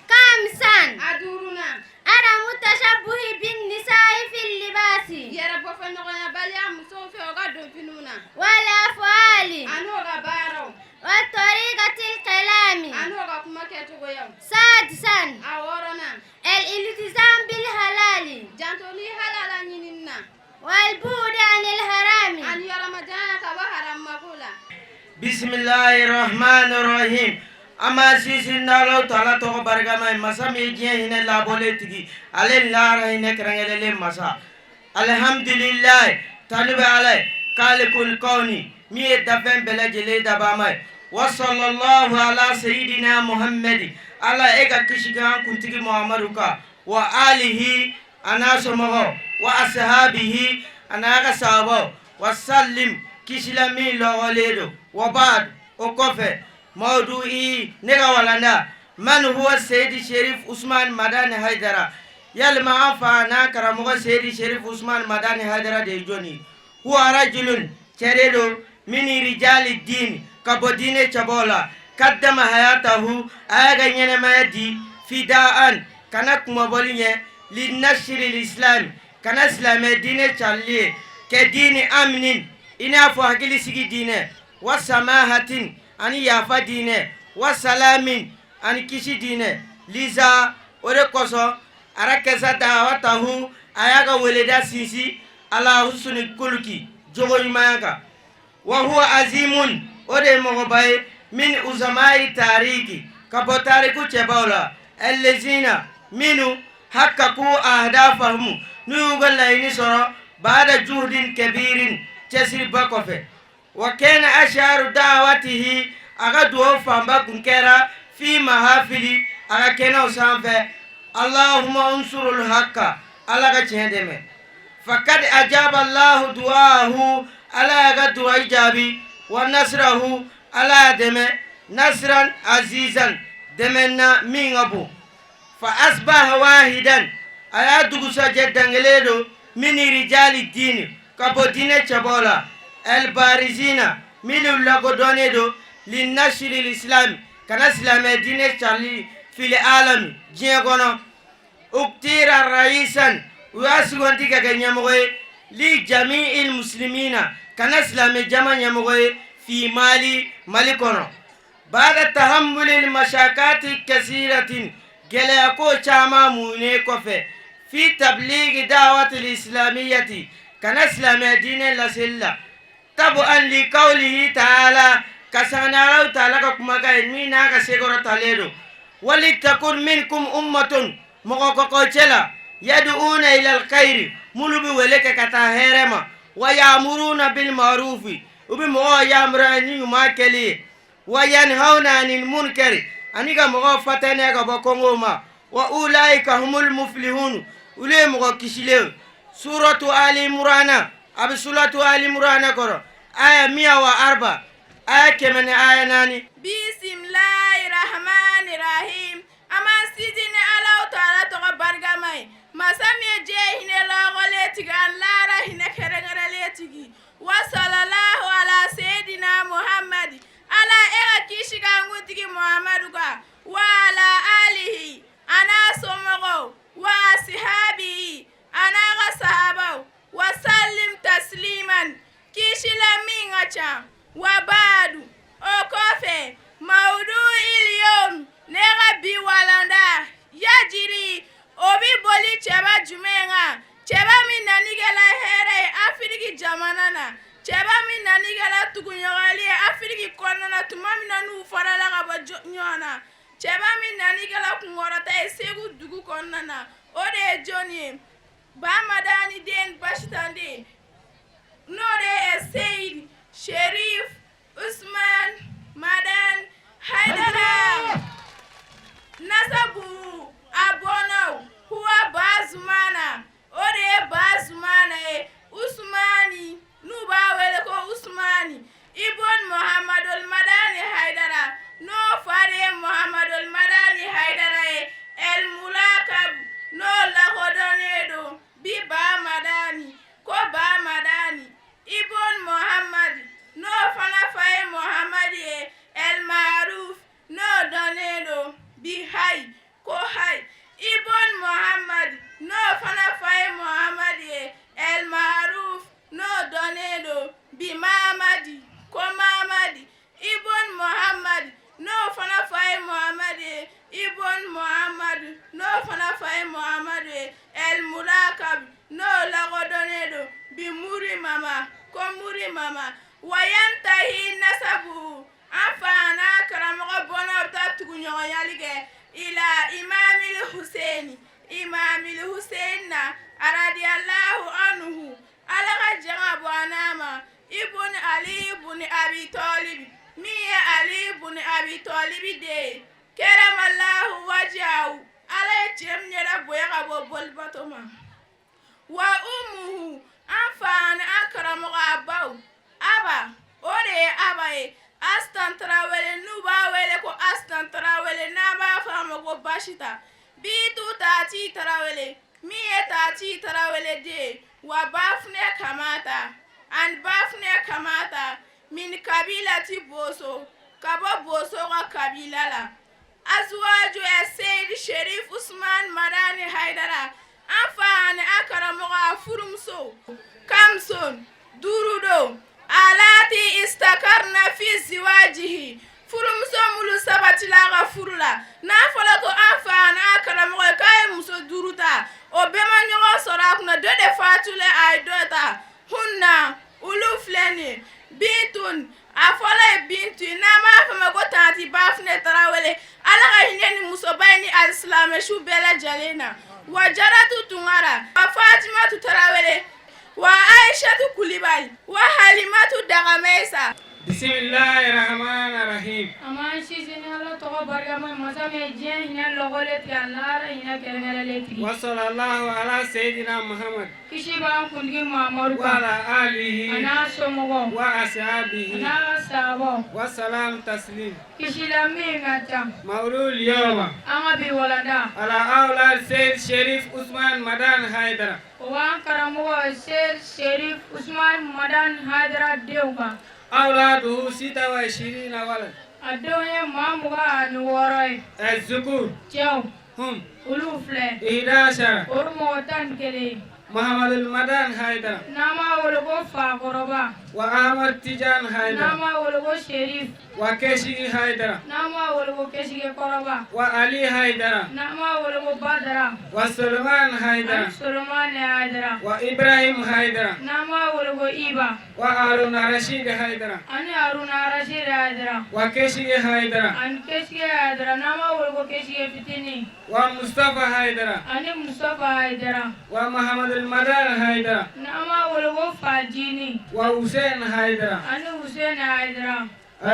خامسا، A duurunan, عدم التشبه بالنساء في اللباس yɛrɛ bɔfɔɲɔgɔnyabaliya musow fɛ o ka donfiniw na والأفعال a n'o ka baaraw وطريقة الكلام. a n'o ka kuma kɛcogoyaw. سادسا، A wɔɔrɔnan, الالتزام بالحلال jantoli halala ɲinini na والبعد عن الحرام. ani yɔrɔmajanya ka bɔ haramako la. Bisimilahi rahmani rahim. An b'a sinsin n'Alahu taala tɔgɔ barikama ye, masa min ye diɲɛ hinɛ labɔlen tigi, ale ni lahara hinɛ kɛrɛnkɛrɛnlen masa. Alihamdulilayi, tanu bɛ Ala ye, kalikul kawni, min ye dafɛn bɛɛ lajɛlen dabama ye. Wa sallallahu ala sayidina Muhammadi, Ala e ka kisi kɛ an kuntigi Muhamadu kan, wa alihi, a n'a somɔgɔw, wa asahabihi, a n'a ka sahabaw, wa salim, kisila min lɔgɔlen don. Wa baad, o kɔfɛ, mawdu'i, ne ka walanda: man huwa Seyidi Sherif Usman Madani Haidara? Yalima an fa n'a karamɔgɔ Seyidi Sherif Usman Madani Haidara de ye jɔni? Huwa rajulun, cɛ de don, min rijali din, ka bɔ diinɛ cɛbaw la. Kaddama hayatahu, a y'a ka ɲɛnɛmaya di, fidaan, kana kumabɔli ɲɛ, linasiri lislam, kana silamɛ diinɛ carili ye, kɛ diini aminin, i n'a fɔ hakili sigi diinɛ, wa samahatin, ani yafa diinɛ, wa salamin, ani kisi diinɛ. Liza, o de kosɔn, arakɛsa dawatahu, a y'a ka weleda sinsin. Ala husuni kuluki jogo ɲumanya kan. Wa huwa azimun, o de ye mɔgɔba ye, min uzamai tariki, ka bɔ tariku cɛbaw la, allazina, minnu hakaku ahdafahum, n'u y'u ka laɲini sɔrɔ, baada juhudin kabirin, cɛsiriba kɔfɛ. Wa kana asharu da'awatihi, a ka duwawu fanba kun kɛra fi mahafili, a ka kɛnɛw sanfɛ, allahumma unsurul hakka, ala ka tiɲɛ dɛmɛ. Fakad ajaba allahu du'ahu, ala y'a ka duwawu jaabi, wa nasrahu, ala y'a dɛmɛ, nasran azizan, dɛmɛ na min ka bon. Fa asbaha wahidan, a y'a dugusajɛ dangelen don, min rijali dini, ka bɔ diinɛ cɛbaw la, albarizina, minnu lakodɔnnen don, linashiri lislam, ka na silamɛ diinɛ carili, fili alami, diɲɛ kɔnɔ. Uktira raisan, u y'a sugandi ka kɛ ɲɛmɔgɔ ye, li jami'il muslimina, ka na silamɛ jama ɲɛmɔgɔ ye, fi mali, mali kɔnɔ. Baada tahammulil mashakati kasiratin, gɛlɛya ko caman munnen kɔfɛ, fi tabligi da'watil islamiyati, ka na silamɛ diinɛ laseli la, tabu'an li kawlihi ta'ala, ka sanga ni Alahu ta'ala ka kumakan ye min n'a ka sekɔrɔtalen don, wali takun minkum ummatun, mɔgɔ ka k'aw cɛ la, yad'una ila alkhairi, minnu bɛ wele kɛ ka taa hɛrɛ ma, wa ya'muruna bil ma'rufi, u bɛ mɔgɔw yamaruya ni ɲuman kɛli ye, wa yanhauna anil munkari, ani ka mɔgɔw fataniya ka bɔ kɔngow ma, wa ulaika humul muflihun, olu ye mɔgɔ kisilenw. Suratu ali imurana, a bɛ suratu ali imurana kɔrɔ, aya miya wa arba, aya 104. Bisimilahi rahmani rahim. An b'an sinsin ni Alahu taala tɔgɔ barikama ye, masa min ye diɲɛ hinɛ lɔgɔlen tigi ani lahara hinɛ kɛrɛnkɛrɛnlen tigi. Wa salalahu ala seyidina Muhamadi, Ala e ka kisi k'an kuntigi Muhamadu kan, wa ala alihi, a n'a somɔgɔw, wa asihabihi, a n'a ka sahabaw, wa salim tasliman, kisi la min ka ca. Wa baadu, o kɔfɛ, mawudu iliyom, ne ka bi walanda yajiri, o bɛ boli cɛba jumɛn kan? Cɛba min nani kɛla hɛrɛ ye Afiriki jamana na, cɛba min nani kɛla tuguɲɔgɔnli ye Afiriki kɔnɔna na tuma min na n'u farala ka bɔ ɲɔgɔn na, cɛba min nani kɛla kunkɔrɔta ye Segu dugu kɔnɔna na, o de ye jɔni ye? Bamadani den Basitanden, n'o de ye Seyidi Sherif Usman Madan Haidara. Nasabu, a bɔnnaw, huwa Bazumana, o de ye Bazumana ye, Usumani, n'u b'a wele ko Usumani Ibn Muhammadul Madani Haidara, n'o fa de ye Muhammadul Madani Haidara ye, El Mulakab, n'o lakodɔnnen don bi Bamadani, ko Bamadani Ibn Muhammad, n'o fana fa ye Muhammad ye, El Maruf, n'o dɔnnen don bi Hayi, ko Hayi Ibn Muhammad, n'o fana fa ye Muhammad ye, El Maruf, n'o dɔnnen don bi Mamadi, ko Mamadi Ibn Muhammad, n'o fana fa ye Muhammad ye, Ibn Muhammad, n'o fana fa ye Muhammad ye, El Mulakab, n'o lakodɔnnen don bi Muri Mama, ko Muri Mama. Wayantahi nasabu, an fa n'a karamɔgɔ bɔnna bɛ taa tuguɲɔgɔnyali kɛ ila imamil Huseni, imamil Huseni na, aradiyallahu anhu, Ala ka jɛn ka bɔ a n'a ma, ibn Ali ibn Abi Talib, min ye Ali ibn Abi Talib den ye, karamallahu wajahu, Ala ye cɛ min ɲɛda bonya ka bɔ bolibato ma. Wa umuhu, an fa ni an karamɔgɔ a baw, aba, o de ye aba ye, Asitan Tarawele, n'u b'a wele ko Asitan Tarawele, n'an b'a fɔ a ma ko Basita Bitu Tati Tarawele, min ye Tati Tarawele den ye, wa Bafunɛ Kamata ani Bafunɛ Kamata min kabilati Boso, ka bɔ Boso ka kabila la. Azuwaju Seyidi Sherif Usman Madani Haidara, an fa ani an karamɔgɔ a furumuso, kamson, duuru don, alati istakarna fi ziwajihi, furumuso minnu sabatila a ka furu la. N'a fɔra ko an fa ani an karamɔgɔ k'a ye muso duuru ta, o O bɛɛ ma ɲɔgɔn sɔrɔ a kunna, dɔ de fatulen a ye dɔ ta. Hunna, olu filɛ nin ye: Bintun, a fɔlɔ ye Bintu ye, n'an b'a fɔ ma ko Tanti Bafunɛ Tarawele. Ala ka hinɛ ni musoba in ni alisilamɛ su bɛɛ lajɛlen na. Wa Jaratu Tunkara, wa Fatimatu Tarawele, wa Aishatu Kulibali, wa Halimatu Dagamesa. Bismillahirrahmanirrahim. An b'an sinsin ni Ala tɔgɔ barikama ye, masa min ye diɲɛ hinɛ lɔgɔlen tigɛ ani lahara hinɛ kɛrɛnkɛrɛnlen tigi. Wa sallallahu ala sayyidina Muhammad. Kisi b'an kuntigi Muhamadu Wa kan. ala alihi. A n'a somɔgɔw. Wa ashabihi. A n'a ka sahabaw. Wa salam taslim. Kisi la min ka ca. Mawlul yawma. An ka bi walanda. Ala awlad Sayyid Sherif Usman Madan Haidara. O b'an karamɔgɔ Seyd Sherif Usman Madan Hayidara denw kan. Awladuhu sita wa ishirina walad. A denw ye maa 26 ye. Az-zukur. Cɛw. Hum. Olu filɛ. Ihda ashara. Olu mɔgɔ 11 ye. Muhammad al-Madan Haidara. N'an b'a wele ko Fakɔrɔba. Wa Ahmad Tijan Haidara. N'an b'a wele ko Sherif. Wa Keshigi Haidara. N'an b'a wele ko Kesige Kɔrɔba. Wa Ali Haidara. N'an b'a wele ko Badara. Wa Suleiman Haidara. Ani Solomani Hayidara. Wa Ibrahim Haidara. N'an b'a wele ko Iba. Wa Haruna Rashid Haidara. Ani Haruna Rashid Hayidara. Wa Keshigi Haidara. Ani Kesige Hayidara, n'an b'a wele ko Kesige fitinin. Wa Mustafa Haidara. Ani Mustafa Hayidara. Wa Muhammad al-Madan Haidara. N'an b'a wele ko Fajini. Wa Hussein Haidara. Ani Hussein Hayidara.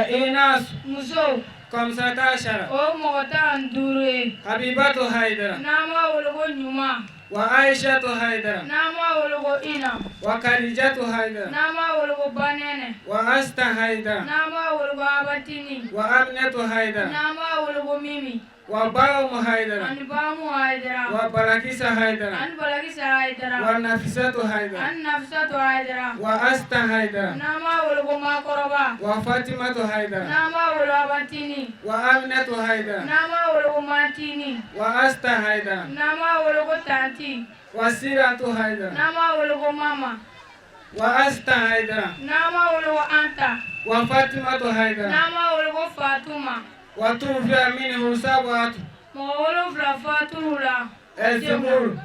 Inas. Musow. Khamsata ashara. O mɔgɔ 15 ye. Habibatu Haidara. N'an b'a wele ko Ɲuman. Wa Aishatu Haidara. N'an b'a wele ko Ina. Wa Khadijatu Haidara. N'an b'a wele ko Banɛnɛ. Wa Asta Haidara. N'an b'a wele ko Abatini. Wa Aminatu Haidara. N'an b'a wele ko Mimi. Wa Bawmu Haidara. Ani Bamu Hayidara. Wa Balakisa Haidara. Ani Balakisa Hayidara. Wa Nafisatu Haidara. Ani Nafisatu Hayidara. Wa Asta Haidara. N'an b'a wele ko Makɔrɔba. Wa Fatimatu Haidara. N'an b'a wele Abatini. Wa Aminatu Haidara. N'an b'a wele ko Mantini. Wa Asta Haidara. N'an b'a wele ko Tanti. Wa Siratu Haidara. N'an b'a wele ko Mama. Wa Asta Haidara. N'an b'a wele ko Anta. Wa Fatimatu Haidara. N'an b'a wele ko Fatuma. Wa tuwfiya minhu sab'atu. Mɔgɔ 7 fatur'u la. Az-zukur.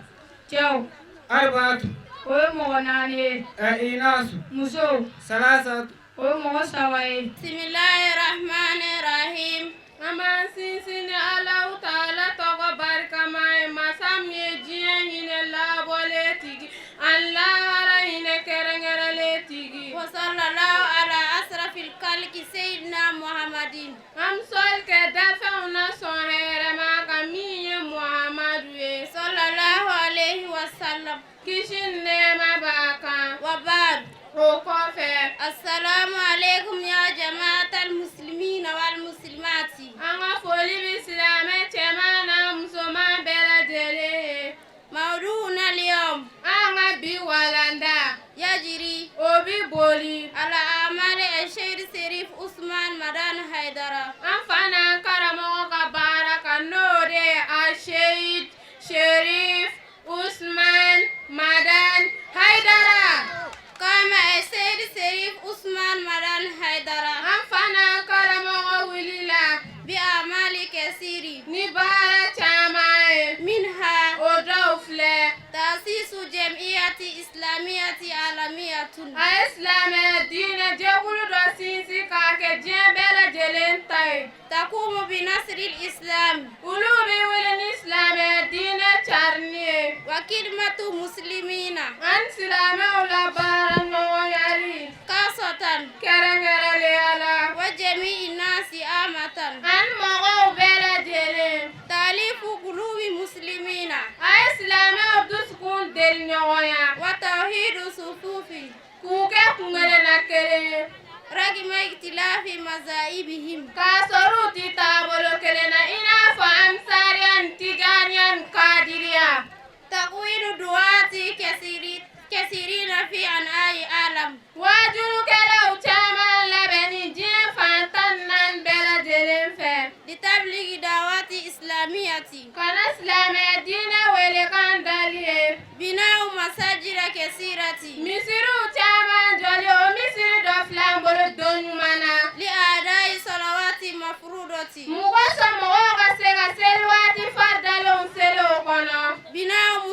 Cɛw. Arba'atu. O ye mɔgɔ 4 ye. Al-inasu. Musow. Salasatu. O ye mɔgɔ 3 ye. Bismillahirrahmanirrahim. An b'an sinsin ni Alahu taala tɔgɔ barikama ye, masa min ye diɲɛ hinɛ labɔlen tigi ani lahara hinɛ kɛrɛnkɛrɛnlen tigi. Wa sallallahu ala asrafil khalqi sayyidina Muhammadin. An bɛ sɔli kɛ dafɛnw na sɔn hɛrɛma kan min ye Muhamadu ye. Sallallahu alayhi wa sallam. Kisi ni nɛɛma b'a kan. Wa ba'd. O kɔfɛ. Assalamu alaikum ya jama'atal muslimina wal muslimati. An ka foli bɛ silamɛ cɛman n'a musoman bɛɛ lajɛlen ye. Mawdu'una al-yawm. An ka bi walanda. Yajiri. O bi boli. Ala amali Sheikh Sherif Usman Madan Haidara. An fa n'an karamɔgɔ ka baara kan, n'o de ye a Seyid Sherif Usman Madan Haidara. Kama Sheikh Sherif Usman Madan Haidara. An fa n'an karamɔgɔ wulila. Bi amali kasiri. Ni baara caman ye. Minha. O dɔw filɛ. Tasisu jam'iyati islamiyati alamiyatun. A ye silamɛya diinɛ jɛkulu dɔ sinsin k'a kɛ diɲɛ bɛɛ lajɛlen ta ye. Takumu bi nasril islam. Olu bɛ wele ni silamɛya diinɛ carinni ye. Wa khidmatu muslimina. An silamɛw la baara ɲɔgɔnyali. Kasatan. Kɛrɛnkɛrɛnnenya la. Wa jami'i nasi amatan. An mɔgɔw bɛɛ lajɛlen. Talifu qulubi muslimina. A ye silamɛw dusukun deli ɲɔgɔn ya. Wa tawhidu sufufi. K'u kɛ kunkelenna kelen ye. Ragima ikhtilafi mazaibihim. K'a sɔrɔ u ti taabolo kelen na i n'a fɔ ansariya ni tijaniya ni kadiriya. Takwidu duwati kasirina fi an'ai alam. Waajulukɛlaw caman labɛnni diɲɛ fan 14 bɛɛ lajɛlen fɛ. Litabligi dawati islamiyati. Ka na silamɛya diinɛ welekan dali ye. Bina'u masajida kasirati. Misiriw caman jɔli, o misiri dɔ filɛ an bolo don ɲuman na. Li adai salawati mafrudati. Mun kosɔn mɔgɔw ka se ka seli waati faridalenw seli o kɔnɔ. Bina'u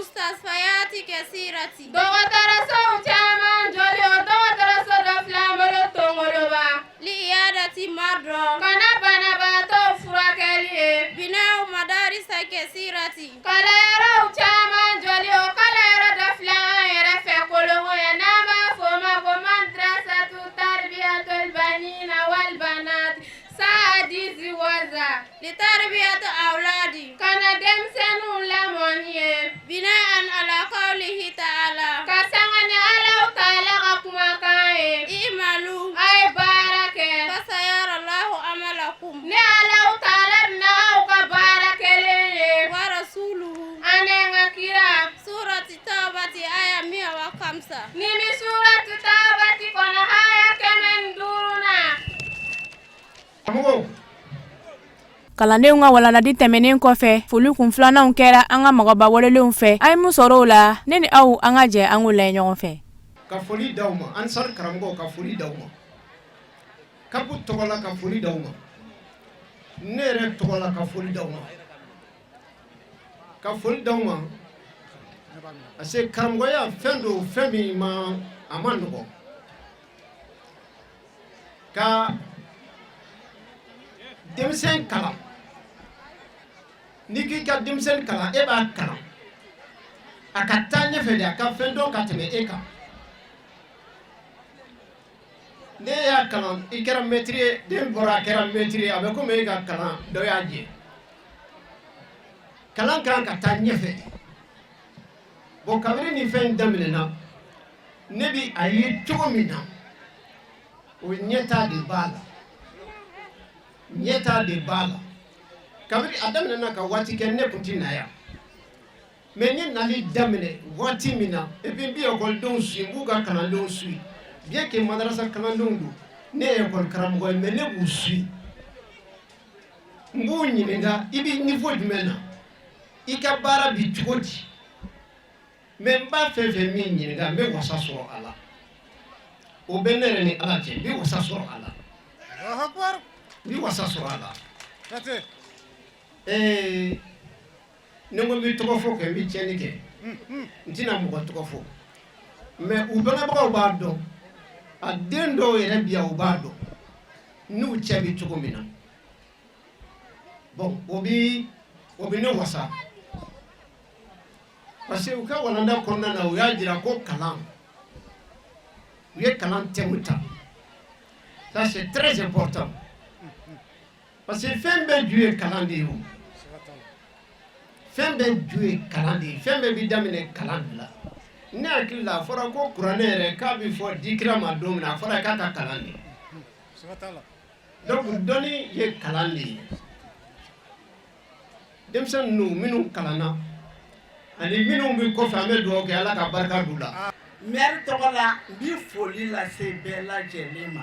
kasirati. Dɔgɔtɔrɔsow caman jɔli, o dɔgɔtɔrɔso dɔ filɛ an bolo Tongoloba. Li iyadati mardo. Ka na banabaatɔw furakɛli ye. Bina'u madarisa kasirati. Kalanyɔrɔw caman jɔli, o kalanyɔrɔ dɔ filɛ an yɛrɛ fɛ Kolongo yan, n'an b'a fɔ o ma ko madrasatu tarbiyatul banina wal banat saadizi waza. Li tarbiyati awladi. Ka na denmisɛnninw lamɔ ni ye. Bina'an ala qawlihi ta'ala. Ka sanga ni Alahu taala ka kumakan ye. I'malu. A ye baara kɛ. Fasayarallahu amalakum. Ne Alahu taala bɛna aw ka baara kɛlen ye. Wa rasuluhu. Ani n ka kira. Surati tawbati aya miya wa khamsa. Ni bi surati tawbati kɔnɔ aya 105 na. Kalandenw ka walaladi tɛmɛnen kɔfɛ, foli kun filananw kɛra an ka mɔgɔba welelenw fɛ. An ye mun sɔrɔ o la, ne ni aw, an ka jɛ an k'o lajɛ ɲɔgɔn fɛ. Ka foli d'aw ma, Ansar karamɔgɔw, ka foli d'aw ma, CAP tɔgɔ la, ka foli d'aw ma, ne yɛrɛ tɔgɔ la, ka foli d'aw ma, ka foli d'aw ma, parce que karamɔgɔya fɛn don, fɛn min ma a ma nɔgɔ ka denmisɛn kalan. N'i k'i ka denmisɛn kalan, e b'a kalan a ka taa ɲɛfɛ de, a ka fɛn dɔn ka tɛmɛ e kan. Ne y'a kalan, i kɛra mɛtiri ye, den bɔra a kɛra mɛtiri ye, a bɛ komi e ka kalan dɔ y'a jɛ. Kalan kan ka taa ɲɛfɛ. Bon, kabini nin fɛn in daminɛna, ne bi a ye cogo min na, o ɲɛta de b'a la, ɲɛta de b'a la. Kabini a daminɛna ka waati kɛ, ne tun tɛ na yan, mais n ye nali daminɛ waati min na, et puis n bɛ ekɔlidenw suit, n b'u ka kalandenw suit, bien que madarasa kalandenw don, ne ye ekɔli karamɔgɔ ye, mais ne b'u suit, n b'u ɲininka: i bɛ niveau jumɛn na, i ka baara bi cogo di? Mais n b'a fɛn fɛn min ɲininka, n bɛ wasa sɔrɔ a la. O bɛ ne yɛrɛ ni Ala cɛ, n bɛ wasa sɔrɔ a la, n bɛ wasa sɔrɔ a la. Ni n ko n bɛ tɔgɔ fɔ kɛ, n bɛ tiɲɛni kɛ, n tɛna mɔgɔ tɔgɔ fɔ, mais u bangebagaw b'a dɔn, a den dɔw yɛrɛ bi yan, u b'a dɔn n'u cɛ bɛ cogo min na. Bon, o bɛ ne wasa, parce que u ka walanda kɔnɔna na, u y'a jira ko kalan, u ye kalan thème ta. Ça, c'est très important, parce que fɛn bɛɛ ju ye kalan de ye. O fɛn bɛɛ ju ye kalan de ye, fɛn bɛɛ bɛ daminɛ kalan de la. Ne hakili la, a fɔra ko kuranɛ yɛrɛ k'a bɛ fɔ di kira ma don min na, a fɔra k'a ka kalan de. Donc dɔnni ye kalan de ye. Denmisɛnnin ninnu minnu kalanna ani minnu bɛ kɔfɛ, an bɛ dugawu kɛ, Ala ka barika d'u la. Maire tɔgɔ la, n bi foli lase bɛɛ lajɛlen ma.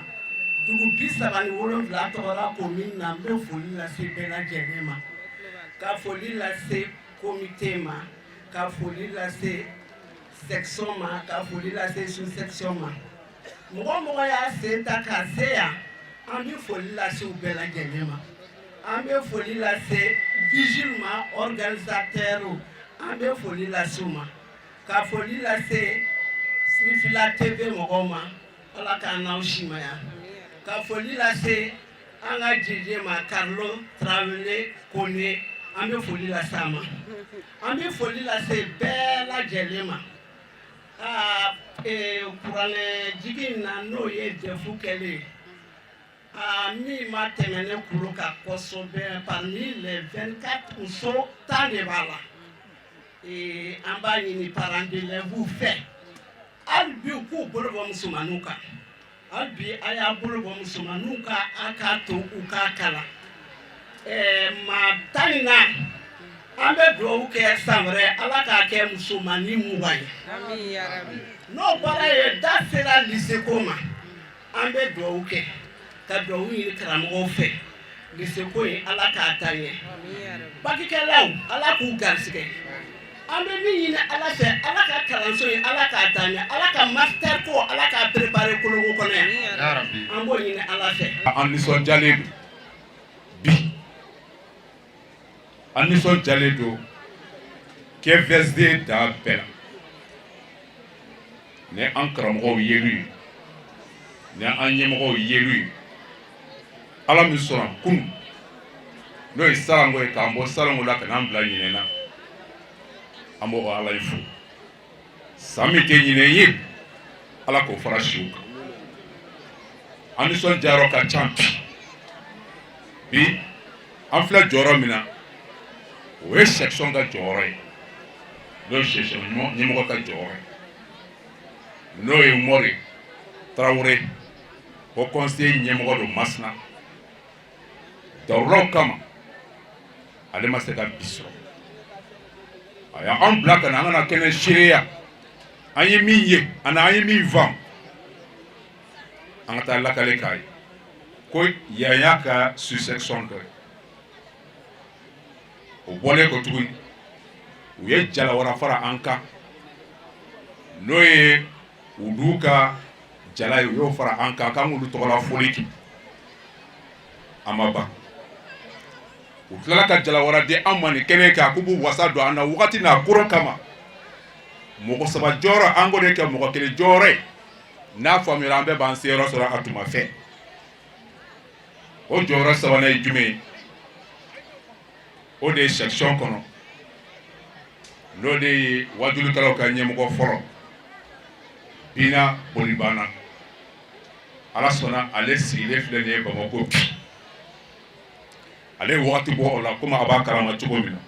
Dugu 37 tɔgɔ la, commune na, n bɛ foli lase bɛɛ lajɛlen ma, ka foli lase comité ma, ka foli lase section ma, ka foli lase sous section ma. Mɔgɔ o mɔgɔ y'a sen ta ka se yan, an bɛ foli lase u bɛɛ lajɛlen ma. An bɛ foli lase vigile ma, organisateur, an bɛ foli lase u ma, ka foli lase Sirifila TV mɔgɔw ma, Ala k'an n'aw simaya, ka foli lase an ka JJ ma, Carlo Tarawele Kone, an bɛ foli lase a ma. An bɛ foli lase bɛɛ lajɛlen ma. Aa, kuranɛ jigin na, n'o ye DEF kɛlen ye, aa, min ma tɛmɛ ne kulo kan kosɛbɛ, parmi les 24, muso 10 de b'a la. An b'a ɲini parents d'élèves fɛ hali bi, u k'u bolo bɔ musomaninw kan. Hali bi, a y'a bolo bɔ musomaninw kan, a k'a to u k'a kalan. Maa 10 nin na, an bɛ dugawu kɛ san wɛrɛ, Ala k'a kɛ musomanin 20 ye. N'o bɔra yen, da sera lycée ko ma, an bɛ dugawu kɛ, ka dugawu ɲini karamɔgɔw fɛ, lycée ko in, Ala k'a taa ɲɛ. Bakikɛlaw, Ala k'u garisɛgɛ. An bɛ min ɲini Ala fɛ, Ala ka kalanso in, Ala k'a taa ɲɛ, Ala ka master ko, Ala k'a préparer Kolongo kɔnɔ yan, an b'o ɲini Ala fɛ. An nisɔndiyalen don bi, an nisɔndiyalen don KFSD dan bɛɛ la. Ni an karamɔgɔw yeli ye, ni an ɲɛmɔgɔw yeli ye, Ala min sɔnna kunun, n'o ye sarango ye, k'an bɔ sarango la ka n'an bila ɲinɛ na, an b'o Ala ye fo. San min tɛ ɲinɛ ye, Ala k'o fara siw kan. An nisɔndiyayɔrɔ ka ca bi. Bi an filɛ jɔyɔrɔ min na, o ye section ka jɔyɔrɔ ye, n'o ye section ɲɛmɔgɔ ka jɔyɔrɔ ye, n'o ye Umaru Tarawele, haut conseil ɲɛmɔgɔ don Masina. Daruraw kama, ale ma se ka bi sɔrɔ. A y'an bila ka na, an kana kɛnɛ seereya, an ye min ye ani an ye min faamu, an ka taa lakale k'a ye ko yan y'a ka sous-section dɔ ye. O bɔlen kɔ tuguni, u ye jalawara fara an kan, n'o ye u ka jala ye, u y'o fara an kan k'an k'olu tɔgɔla foli kɛ. A ma ban, u tilala ka jalawara di an ma nin kɛnɛ kan, k'u b'u wasa don an na wagati n'a koron kama. Mɔgɔ saba jɔyɔrɔ, an k'o de kɛ mɔgɔ kelen jɔyɔrɔ ye. N'a faamuyara, an bɛɛ b'an seyɔrɔ sɔrɔ a tuma fɛ. O jɔyɔrɔ sabanan ye jumɛn ye? O de ye section kɔnɔ, n'o de ye wajulikɛlaw ka ɲɛmɔgɔ fɔlɔ, Bina Bolibana. Ala sɔnna, ale sigilen filɛ nin ye Bamakɔ bi. Ale ye wagati bɔ o la, komi a b'a kalama cogo min na,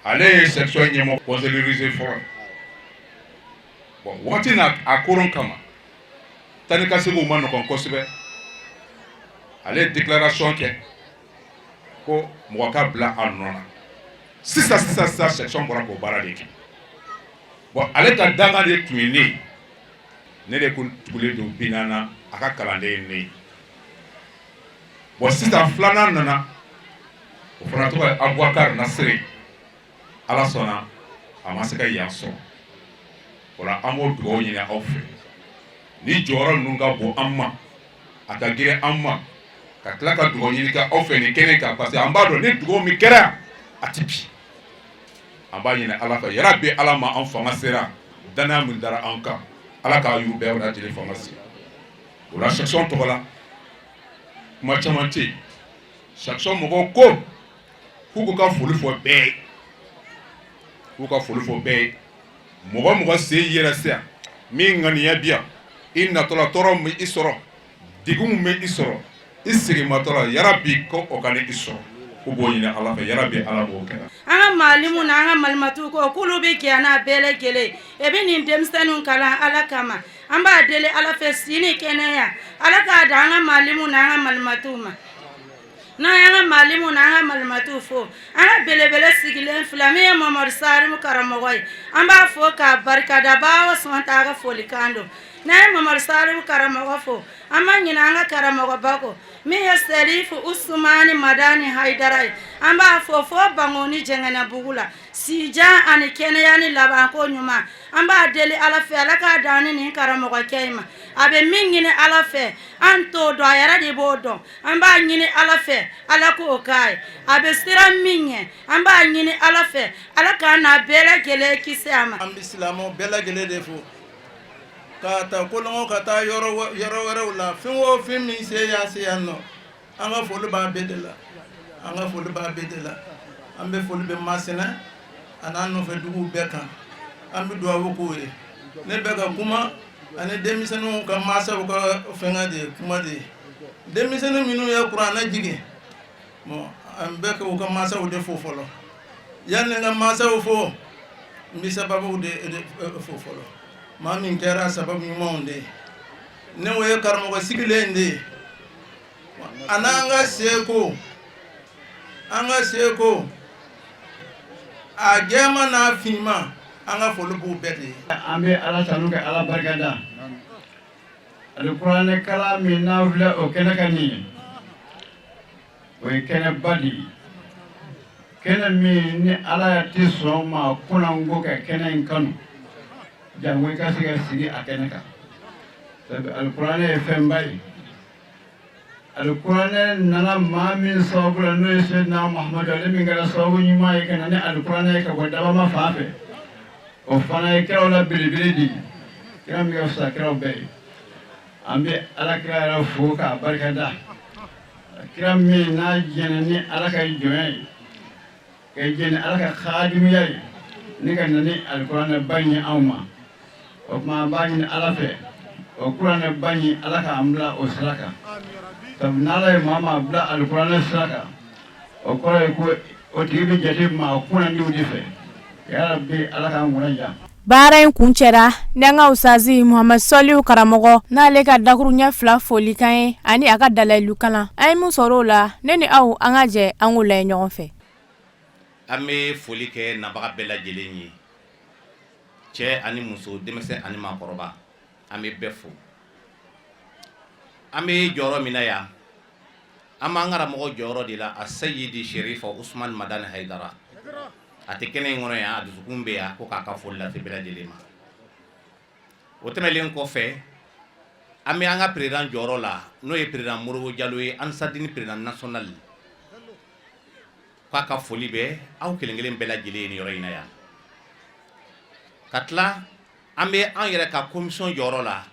ale ye section ɲɛmɔgɔ conseil religieux fɔlɔ. Bon, wagati n'a a koron kama, taa ni ka seginw ma nɔgɔn kosɛbɛ. Ale ye déclaration kɛ ko mɔgɔ ka bila a nɔ na. Sisan sisan sisan, section bɔra k'o baara de kɛ. Bon, ale ka dangan de tun ye ne ye. Ne de kun tugulen don Bina na, a ka kalanden ye ne ye. Bon, sisan filanan nana, o fana tɔgɔ ye Abubakar Nasire. Ala sɔnna, a ma se ka yan sɔrɔ. O la, an b'o dugawu ɲini aw fɛ. Ni jɔyɔrɔ ninnu ka bon an ma, a ka girin an ma, ka tila ka dugawu ɲini kɛ aw fɛ nin kɛnɛ kan, parce que an b'a dɔn ni dugawu min kɛra, a ti bi. An b'a ɲini Ala fɛ, yarabi Ala ma an fanga sera danaya min dara an kan, Ala k'a y'u bɛɛ lajɛlen fanga se o la. Section tɔgɔ la, kuma caman tɛ yen. Section mɔgɔw ko k'u k'u ka foli fɔ bɛɛ ye, k'u ka foli fɔ bɛɛ ye. Mɔgɔ mɔgɔ sen yɛrɛ se yan, min ŋaniya bi yan, i natɔla tɔɔrɔ min i sɔrɔ, degun min bɛ i sɔrɔ i seginmatɔ la, yarabi ko o kana i sɔrɔ. K'u b'o ɲini Ala fɛ, yarabi Ala b'o kɛ. An ka maalimu n'an ka malimatuw ko k'olu bɛ jɛ n'a bɛɛ lajɛlen e bɛ nin denmisɛnninw kalan Ala kama. An b'a deli Ala fɛ, si ni kɛnɛya, Ala k'a da an ka maalimu n'an ka malimatuw ma. N'an y'an ka maalimu n'an ka malimatuw fo, an ka belebele sigilen filɛ, min ye Mamadu Salimu karamɔgɔ ye, an b'a fo k'a barikada. Bawa sɔn t'a ka folikan don. N'an ye Mamadu Salimu karamɔgɔ fo, an ma ɲinɛ an ka karamɔgɔba kɔ, min ye Sɛrifu Usumani Madani Hayidara ye. An b'a fo fo Bankoni Jɛngɛnɛbugu la. Sijan ani kɛnɛya ni labanko ɲuman, an b'a deli Ala fɛ, Ala k'a dan ni nin karamɔgɔkɛ in ma. A bɛ min ɲini Ala fɛ, an t'o dɔn, a yɛrɛ de b'o dɔn. An b'a ɲini Ala fɛ, Ala k'o k'a ye. A bɛ siran min ɲɛ, an b'a ɲini Ala fɛ, Ala k'an n'a bɛɛ lajɛlen kisi a ma. An bɛ silamɛw bɛɛ lajɛlen de fo, k'a ta Kolongo ka taa yɔrɔ wɛrɛw la. Fɛn o fɛn min se y'a se yan nɔ, an ka foli b'a bɛɛ de la, an ka foli b'a bɛɛ de la. An bɛ foli bɛ Masina a n'a nɔfɛ duguw bɛɛ kan. An bɛ dugawu k'u ye. Ne bɛ ka kuma ani denmisɛnninw ka mansaw ka fɛngɛ de ye, kuma de ye. Denmisɛnnin minnu ye kuranɛ jigin, bon, an bɛ k'u ka mansaw de fo fɔlɔ. Yanni n ka mansaw fo, n bɛ sababuw de fo fɔlɔ. Maa min kɛra sababu ɲumanw de ye, ne o ye karamɔgɔ sigilen de ye, a n'an ka seko, an ka seko, a jɛman n'a finman, an ka foli b'u bɛɛ de ye. An bɛ Ala tanu ka Ala barikada. Alikuranɛ kalan min n'an filɛ o kɛnɛ kan nin ye, o ye kɛnɛba de ye, kɛnɛ min ni Ala tɛ sɔn maa kunnango ka kɛnɛ in kanu, jango i ka se ka sigi a kɛnɛ kan. Sabu alikuranɛ ye fɛnba ye. Alikuranɛ nana maa min sababu la, n'o ye Seyidina Muhamadu, ale min kɛra sababu ɲuman ye ka na ni alikuranɛ ye ka bɔ dabama fan fɛ. O fana ye kiraw la belebele de ye, kira min ka fisa kiraw bɛɛ ye. An bɛ ala kira yɛrɛ fo k'a barikada, kira min n'a jɛnna ni ala ka jɔnya ye, ka jɛn ni ala ka khadimuya ye, ni ka na ni alikuranɛba in ye anw ma. O tuma an b'a ɲini ala fɛ, o kuranɛba in, ala k'an bila o sira kan, sabu n'ala ye maa maa bila alikuranɛ sira kan, o kɔrɔ ye ko o tigi bɛ jate maa kunnandiw de fɛ. Yarabi, ala k'an kunna diya. Baara in kuncɛra ni an ka usazi Muhamad Sɔlihu karamɔgɔ n'ale ka dakuruɲɛ fila folikan ye ani a ka dalayilu kalan. An ye min sɔrɔ o la, ne ni aw, an ka jɛ an k'o lajɛ ɲɔgɔn fɛ. An bɛ foli kɛ nabaga bɛɛ lajɛlen ye, cɛ ani muso, denmisɛn ani maakɔrɔba, an bɛ bɛɛ fo. An bɛ jɔyɔrɔ min na yan, an b'an karamɔgɔ jɔyɔrɔ de la, a Seyidi Sherifa Usman Madani Hayidara. A tɛ kɛnɛ in kɔnɔ yan, a dusukun bɛ yan, ko k'a ka foli lase bɛɛ lajɛlen ma. O tɛmɛnlen kɔfɛ, an bɛ an ka président jɔyɔrɔ la, n'o ye président Modibo Jalo ye, Ansadini président national, k'a ka foli bɛ aw kelen kelen bɛɛ lajɛlen ye nin yɔrɔ in na yan. Ka tila, an bɛ an yɛrɛ ka commission jɔyɔrɔ la,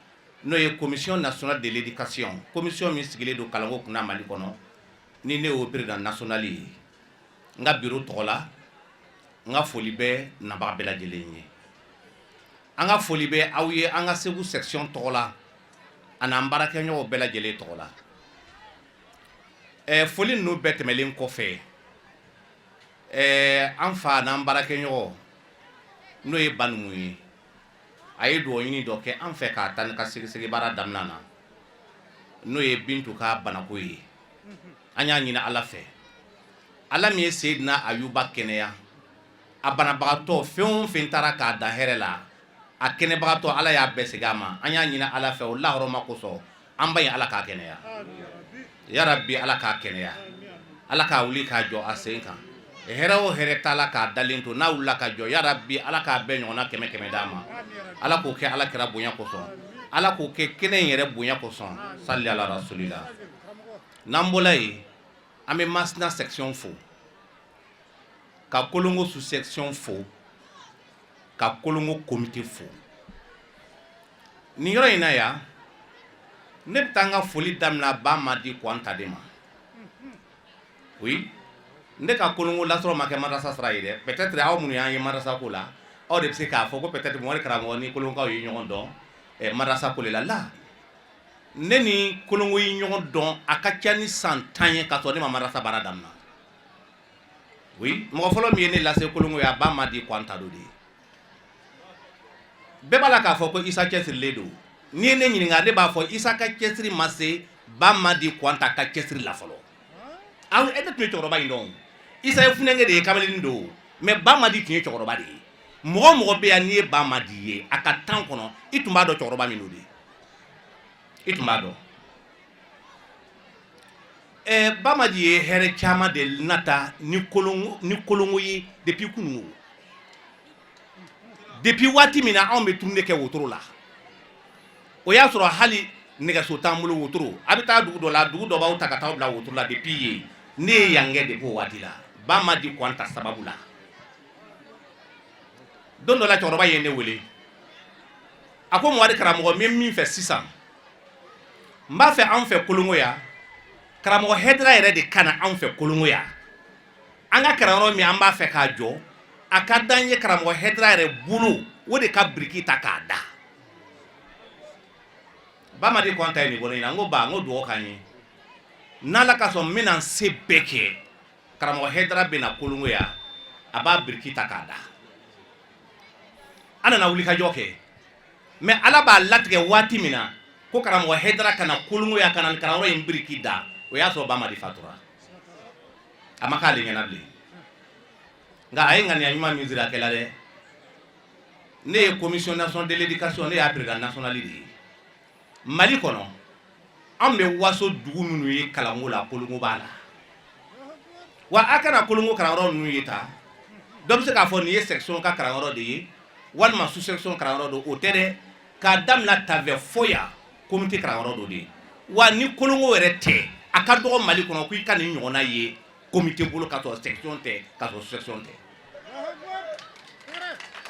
n'o ye commission nationale de l'éducation, commission min sigilen don kalanko kunna Mali kɔnɔ, ni ne y'o président national ye. N ka bureau tɔgɔ la, n ka foli bɛ nabaga bɛɛ lajɛlen ye. An ka foli bɛ aw ye an ka Segu section tɔgɔ la, ani an baarakɛɲɔgɔnw bɛɛ lajɛlen tɔgɔ la. Foli ninnu bɛɛ tɛmɛlen kɔfɛ, an fa n'an baarakɛɲɔgɔn, n'o ye Banumu ye, a ye dugawu ɲini dɔ kɛ an fɛ k'a taa ni ka segisegi baara daminɛ na, n'o ye Bintu ka banako ye. An y'a ɲini Ala fɛ, Ala min ye Seyidina Ayuba kɛnɛya, a banabagatɔ fɛn o fɛn taara k'a dan hɛrɛ la, a kɛnɛbagatɔ Ala y'a bɛɛ segin a ma. An y'a ɲini Ala fɛ, o lahɔrɔma kosɔn, an ba in, Ala k'a kɛnɛya. Yarabi, Ala k'a kɛnɛya, Ala k'a wuli k'a jɔ a sen kan. Hɛrɛ o hɛrɛ t'a la k'a dalen to, n'a wulila ka jɔ, yarabi, Ala k'a bɛɛ ɲɔgɔnna kɛmɛ kɛmɛ d'a ma. Ala k'o kɛ Ala kira bonya kosɔn, Ala k'o kɛ kɛnɛ in yɛrɛ bonya kosɔn. Sali ala rasulila. N'an bɔla yen, an bɛ Masina section fo, ka Kolongo sous section fo, ka Kolongo comité fo. Nin yɔrɔ in na yan, ne bɛ taa n ka foli daminɛ Ba Madi Kwanta de ma. Oui, ne ka Kolongo lasɔrɔ ma kɛ madrasa sira ye dɛ. Peut-être aw minnu y'an ye madrasa ko la, aw de bɛ se k'a fɔ ko peut-être Mɔri karamɔgɔ ni Kolongokaw ye ɲɔgɔn dɔn madrasa ko de la. La, ne ni Kolongo ye ɲɔgɔn dɔn a ka ca ni san 10 ye, k'a sɔrɔ ne ma madrasa baara daminɛ. Oui, mɔgɔ fɔlɔ min ye ne lase Kolongo ye, a Ba Madi Kwanta do de ye. Bɛɛ b'a la k'a fɔ ko Isa cɛsirilen don. N'i ye ne ɲininka, ne b'a fɔ Isa ka cɛsiri ma se Ba Madi Kwanta ka cɛsiri la fɔlɔ. Aw e ne tun ye cɛkɔrɔba in dɔn. Isa ye funɛnkɛ de ye, kamalen don, mais Ba Madi tun ye cɛkɔrɔba de ye. Mɔgɔ o mɔgɔ bɛ yan, n'i ye Ba Madi ye a ka temps kɔnɔ, i tun b'a dɔn cɛkɔrɔba min don de, i tun b'a dɔn. Ba Madi ye hɛrɛ caman de nata ni Kolongo ye depuis kunun, depuis waati min na anw bɛ tournée kɛ wotoro la. O y'a sɔrɔ hali nɛgɛso t'an bolo, wotoro. A bɛ taa dugu dɔ la, dugu dɔ b'aw ta ka taa bila wotoro la. Depuis yen, ne ye yan kɛ depuis o waati la, Ba Madi Kwanta sababu la. Don dɔ la, cɛkɔrɔba ye ne wele, a ko: "Muwari karamɔgɔ, n bɛ min fɛ sisan, n b'a fɛ anw fɛ Kolongo yan, karamɔgɔ Hɛdara yɛrɛ de ka na anw fɛ Kolongo yan. An ka kalanyɔrɔ min an b'a fɛ k'a jɔ, a ka d'an ye karamɔgɔ Hɛdara yɛrɛ bolo o de ka biriki ta k'a da." Ba Madi Kɔnta ye nin bɔ ne ɲɛna. N ko: "Ba," n ko, "dugawu k'an ye, n'Ala ka sɔn, n bɛna n se bɛɛ kɛ, karamɔgɔ Hɛdara bɛ na Kolongo yan, a b'a biriki ta k'a da." An nana wulikajɔ kɛ, mais Ala b'a latigɛ waati min na ko karamɔgɔ Hɛdara ka na Kolongo yan ka na kalanyɔrɔ in biriki da, o y'a sɔrɔ Ba Madi fatura. A ma k'ale ɲɛna bilen, nka a ye ŋaniya ɲuman min siri, a kɛla dɛ. Ne ye commission nationale de l'éducation, ne y'a président national de ye Mali kɔnɔ. Anw bɛ waso dugu minnu ye kalanko la, Kolongo b'a la. Wa a kana Kolongo kalanyɔrɔ ninnu ye ta, dɔ bɛ se k'a fɔ nin ye section ka kalanyɔrɔ de ye walima sous section kalanyɔrɔ don. O tɛ dɛ. K'a daminɛ Tavɛ fo yan, comité kalanyɔrɔ dɔ de ye. Wa ni Kolongo yɛrɛ tɛ, a ka dɔgɔ Mali kɔnɔ ko i ka nin ɲɔgɔnna ye comité bolo, ka sɔrɔ section tɛ, ka sɔrɔ sous section tɛ.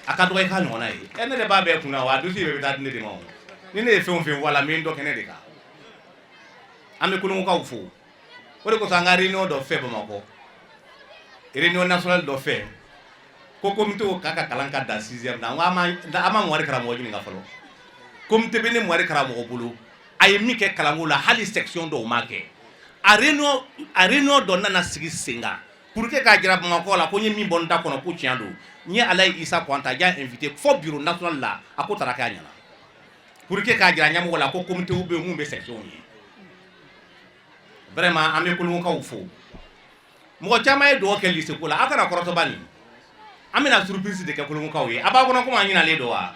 A ka dɔgɔ i k'a ɲɔgɔnna ye. Ɛ, ne de b'a bɛɛ kunna wa, a dossier bɛɛ bɛ taa di ne de ma. O ni ne ye fɛn o fɛn fɔ a la, n bɛ n dɔ kɛ ne de kan. An bɛ Kolongokaw fo. O de kosɔn an ka réunion dɔ fɛ Bamakɔ, réunion nationale dɔ fɛ, ko comité k'a ka kalan ka dan sixième na. N ko an ma Muwari karamɔgɔ ɲininka fɔlɔ. Comité bɛ ne Muwari karamɔgɔ bolo, a ye min kɛ kalanko la, hali section dɔw m'a kɛ. A réunion dɔ nana sigi sen kan pour que k'a jira Bamakɔ la ko n ye min bɔ n da kɔnɔ ko tiɲɛ don. N ye Alayi Isa Kɔnta ja invité fo bureau national la, a ko taara kɛ a ɲɛna pour que k'a jira ɲɛmɔgɔ la ko comité bɛ mun bɛ section ye. Vraiment, an bɛ Kolongokaw fo. Mɔgɔ caman ye dugawu kɛ lycée ko la. Aw kana kɔrɔtɔba nin, an bɛna surprise de kɛ Kolongokaw ye. A b'a kɔnɔ komi an ɲinalen don wa,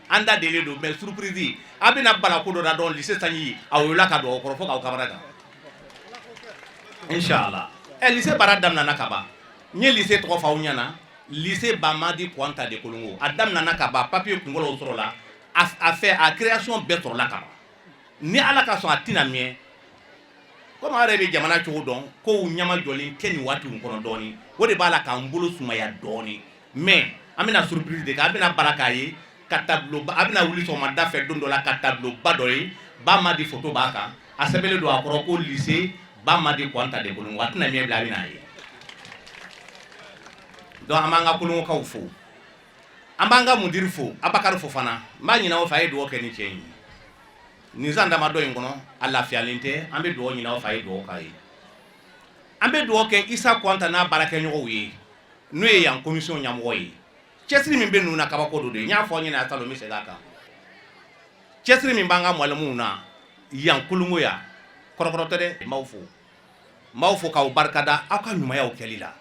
an da delen don, mais surprise, a bɛna bala ko dɔ la dɔrɔn, lycée sanji a woyola ka don aw kɔrɔ fo k'aw kamana gan, inshallah. Ɛ, lycée baara daminɛna ka ban. N ye lycée tɔgɔ fɔ aw ɲɛna, lycée Bamadi Kɔnta de Kolongo. A daminɛna ka ban, papier kunfɔlɔw sɔrɔla, a fɛ a création bɛɛ sɔrɔla ka ban. Ni Ala ka sɔn, a tɛna mɛn. Komi aw yɛrɛ bɛ jamana cogo dɔn, kow ɲɛma jɔlen tɛ nin waati in kɔnɔ dɔɔni, o de b'a la k'an bolo sumaya dɔɔni. Mais an bɛna surprise de kɛ. A bɛna bala k'a ye ka tableau ba, a bɛna wuli sɔgɔmada fɛ don dɔ la ka tableau ba dɔ ye, Bamadi photo b'a kan, a sɛbɛnlen don a kɔrɔ ko lycée Bamadi Kɔnta de Kolongo. A tɛna mɛn bila, a bɛna a ye. Donc an b'an ka Kolongokaw fo, an b'an ka mudiri fo, Abakari Fofana. N b'a ɲini aw fɛ, a ye dugawu kɛ ni cɛ in ye nin san damadɔ in kɔnɔ, a lafiyalen tɛ. An bɛ dugawu ɲini aw fɛ, a ye dugawu k'a ye. An bɛ dugawu kɛ Isa Kɔnta n'a baarakɛɲɔgɔnw ye, n'o ye yan commission ɲɛmɔgɔ ye. Cɛsiri min bɛ ninnu na, kabako dɔ de ye. N y'a fɔ aw ɲɛna salon, n bɛ segin a kan. Cɛsiri min b'an ka mwalimuw na yan Kolongo yan, kɔrɔkɔrɔ tɛ dɛ. N b'aw fo, n b'aw fo k'aw barikada aw ka ɲumanyaw kɛli la.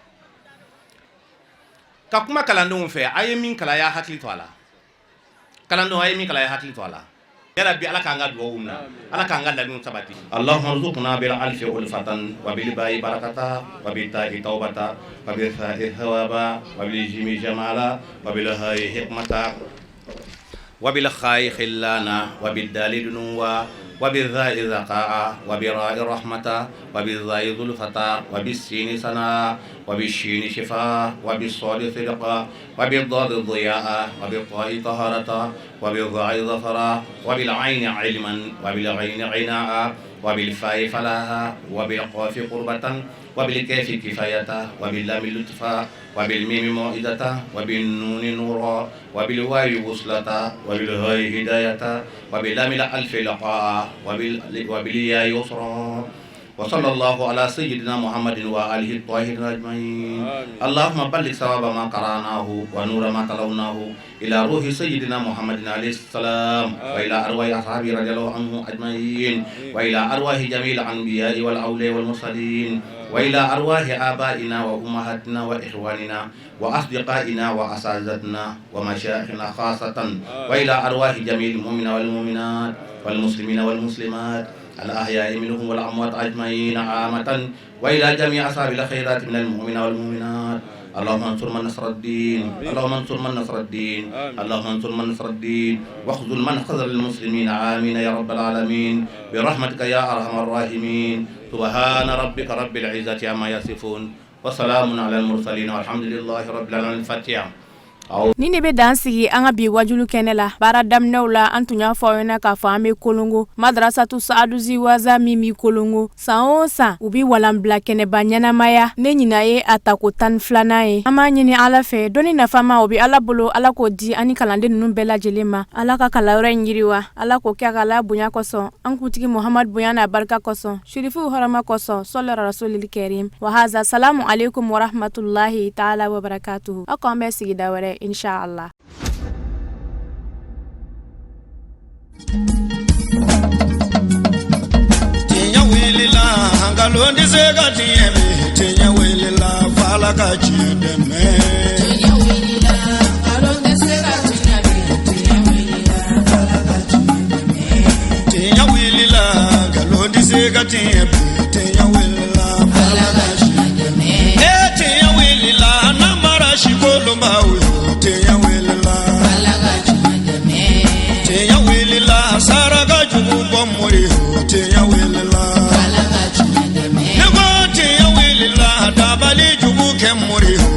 Ka kuma kalandenw fɛ, a ye min kalan, a y'a hakili to a la. Kalandenw, a ye min kalan, a ye hakili to a la. Yarabi, Ala k'an ka dugawu minɛ, Ala k'an ka laɲiniw sabati. Allahumma rzuqna bil alfi ulfatan wa bil ba'i barakata wa bil ta'i tawbata wa bil tha'i thawaba wa bil jimi jamala wa bil ha'i hikmata wa bil kha'i khillana wa bil dali dunuwa wa bil dha'i dhaqa'a wa bil ra'i rahmata wa bil za'i zulfata wa bis sini sana wa bis shini shifa wa bis sadi sidqa wa bil dadi dhiya'a wa bil ta'i taharata wa bil dha'i dhafara wa bil 'aini 'ilman wa bil 'aini 'ina'a wa bil fa'i falaha wa bil qafi qurbatan wa bil kafi kifayata wa bil lami lutfa wa bil mimi mau'izata wa bin nuni nura wa bil wawi wuslata wa bil ha'i hidayata wa bil lamil alfi liqa'a wa bil ya'i yusra. Wa sallallahu ala sayyidina Muhammadin wa alihi tahirin ajma'in. Allahumma balligh sawaba ma qara'nahu wa nura ma talawnahu ila ruhi sayyidina Muhammadin alayhi salam wa ila arwahi ashabi radiyallahu anhu ajma'in wa ila arwahi jami'il anbiya'i wal awliya wal mursalin wa ila arwahi abaina wa ummahatina wa ikhwanina wa asdiqaina wa asatizatina wa mashayikhina khasatan wa ila arwahi jami'il mu'minina wal mu'minat wal muslimina wal muslimat al ahya'i minhum wal amwat ajma'in amatan wa ila jami'i ashabil khairat minal mu'minina wal mu'minat. Allahumma ansur man nasara ad-din, Allahumma ansur man nasara ad-din, Allahumma ansur man nasara ad-din, wakhzul man khazala al-muslimin. Amin ya rabbal alamin bi rahmatika ya arhamar rahimin. Subhana rabbika rabbil izzati amma yasifun wa salamun ala al-mursalin walhamdulillahi rabbil alamin. Fatiha. Nin de bɛ dan sigi an ka bi wajulu kɛnɛ la. Baara daminɛw la, an tun y'a fɔ aw ɲɛna k'a fɔ an bɛ Kolongo madrasatu Saaduzi Waza min bɛ Kolongo. San o san, u bɛ walanbila kɛnɛba ɲɛnamaya. Ne ɲinan ye a tako 12nan ye. An b'a ɲini Ala fɛ, dɔnni nafama o bɛ Ala bolo, Ala k'o di an ni kalanden ninnu bɛɛ lajɛlen ma. Ala ka kalanyɔrɔ in yiriwa, Ala k'o kɛ a ka Ala bonya kosɔn, an kuntigi Muhamadu bonya n'a barika kosɔn, Sirifuw hɔrɔma kosɔn, sɔli rasulil karim wa haza. Salamu aleykum warahmatulahi taala wa barakatuhu. Aw k'an bɛn sigida wɛrɛ, insha Allah. Tiɲɛ wulila, nkalon tɛ se ka tiɲɛ bi. Tiɲɛ wulila, f'Ala ka tiɲɛ dɛmɛ. Tiɲɛ wulila, nkalon tɛ se ka tiɲɛ bi. Tiɲɛ wulila, f'Ala ka tiɲɛ dɛmɛ. Tiɲɛ wulila, nkalon tɛ se ka tiɲɛ bi. Tiɲɛ wulila, f'Ala ka tiɲɛ dɛmɛ. Ee, tiɲɛ wulila, namara sikolonbaw yo. Tiɲɛ wulila, Ala ka tiɲɛ dɛmɛ. Tiɲɛ wulila, saraka jugu bɔ mori yo. Tiɲɛ wulila, Ala ka tiɲɛ dɛmɛ. Ne ko tiɲɛ wulila, dabali jugu kɛ mori yo.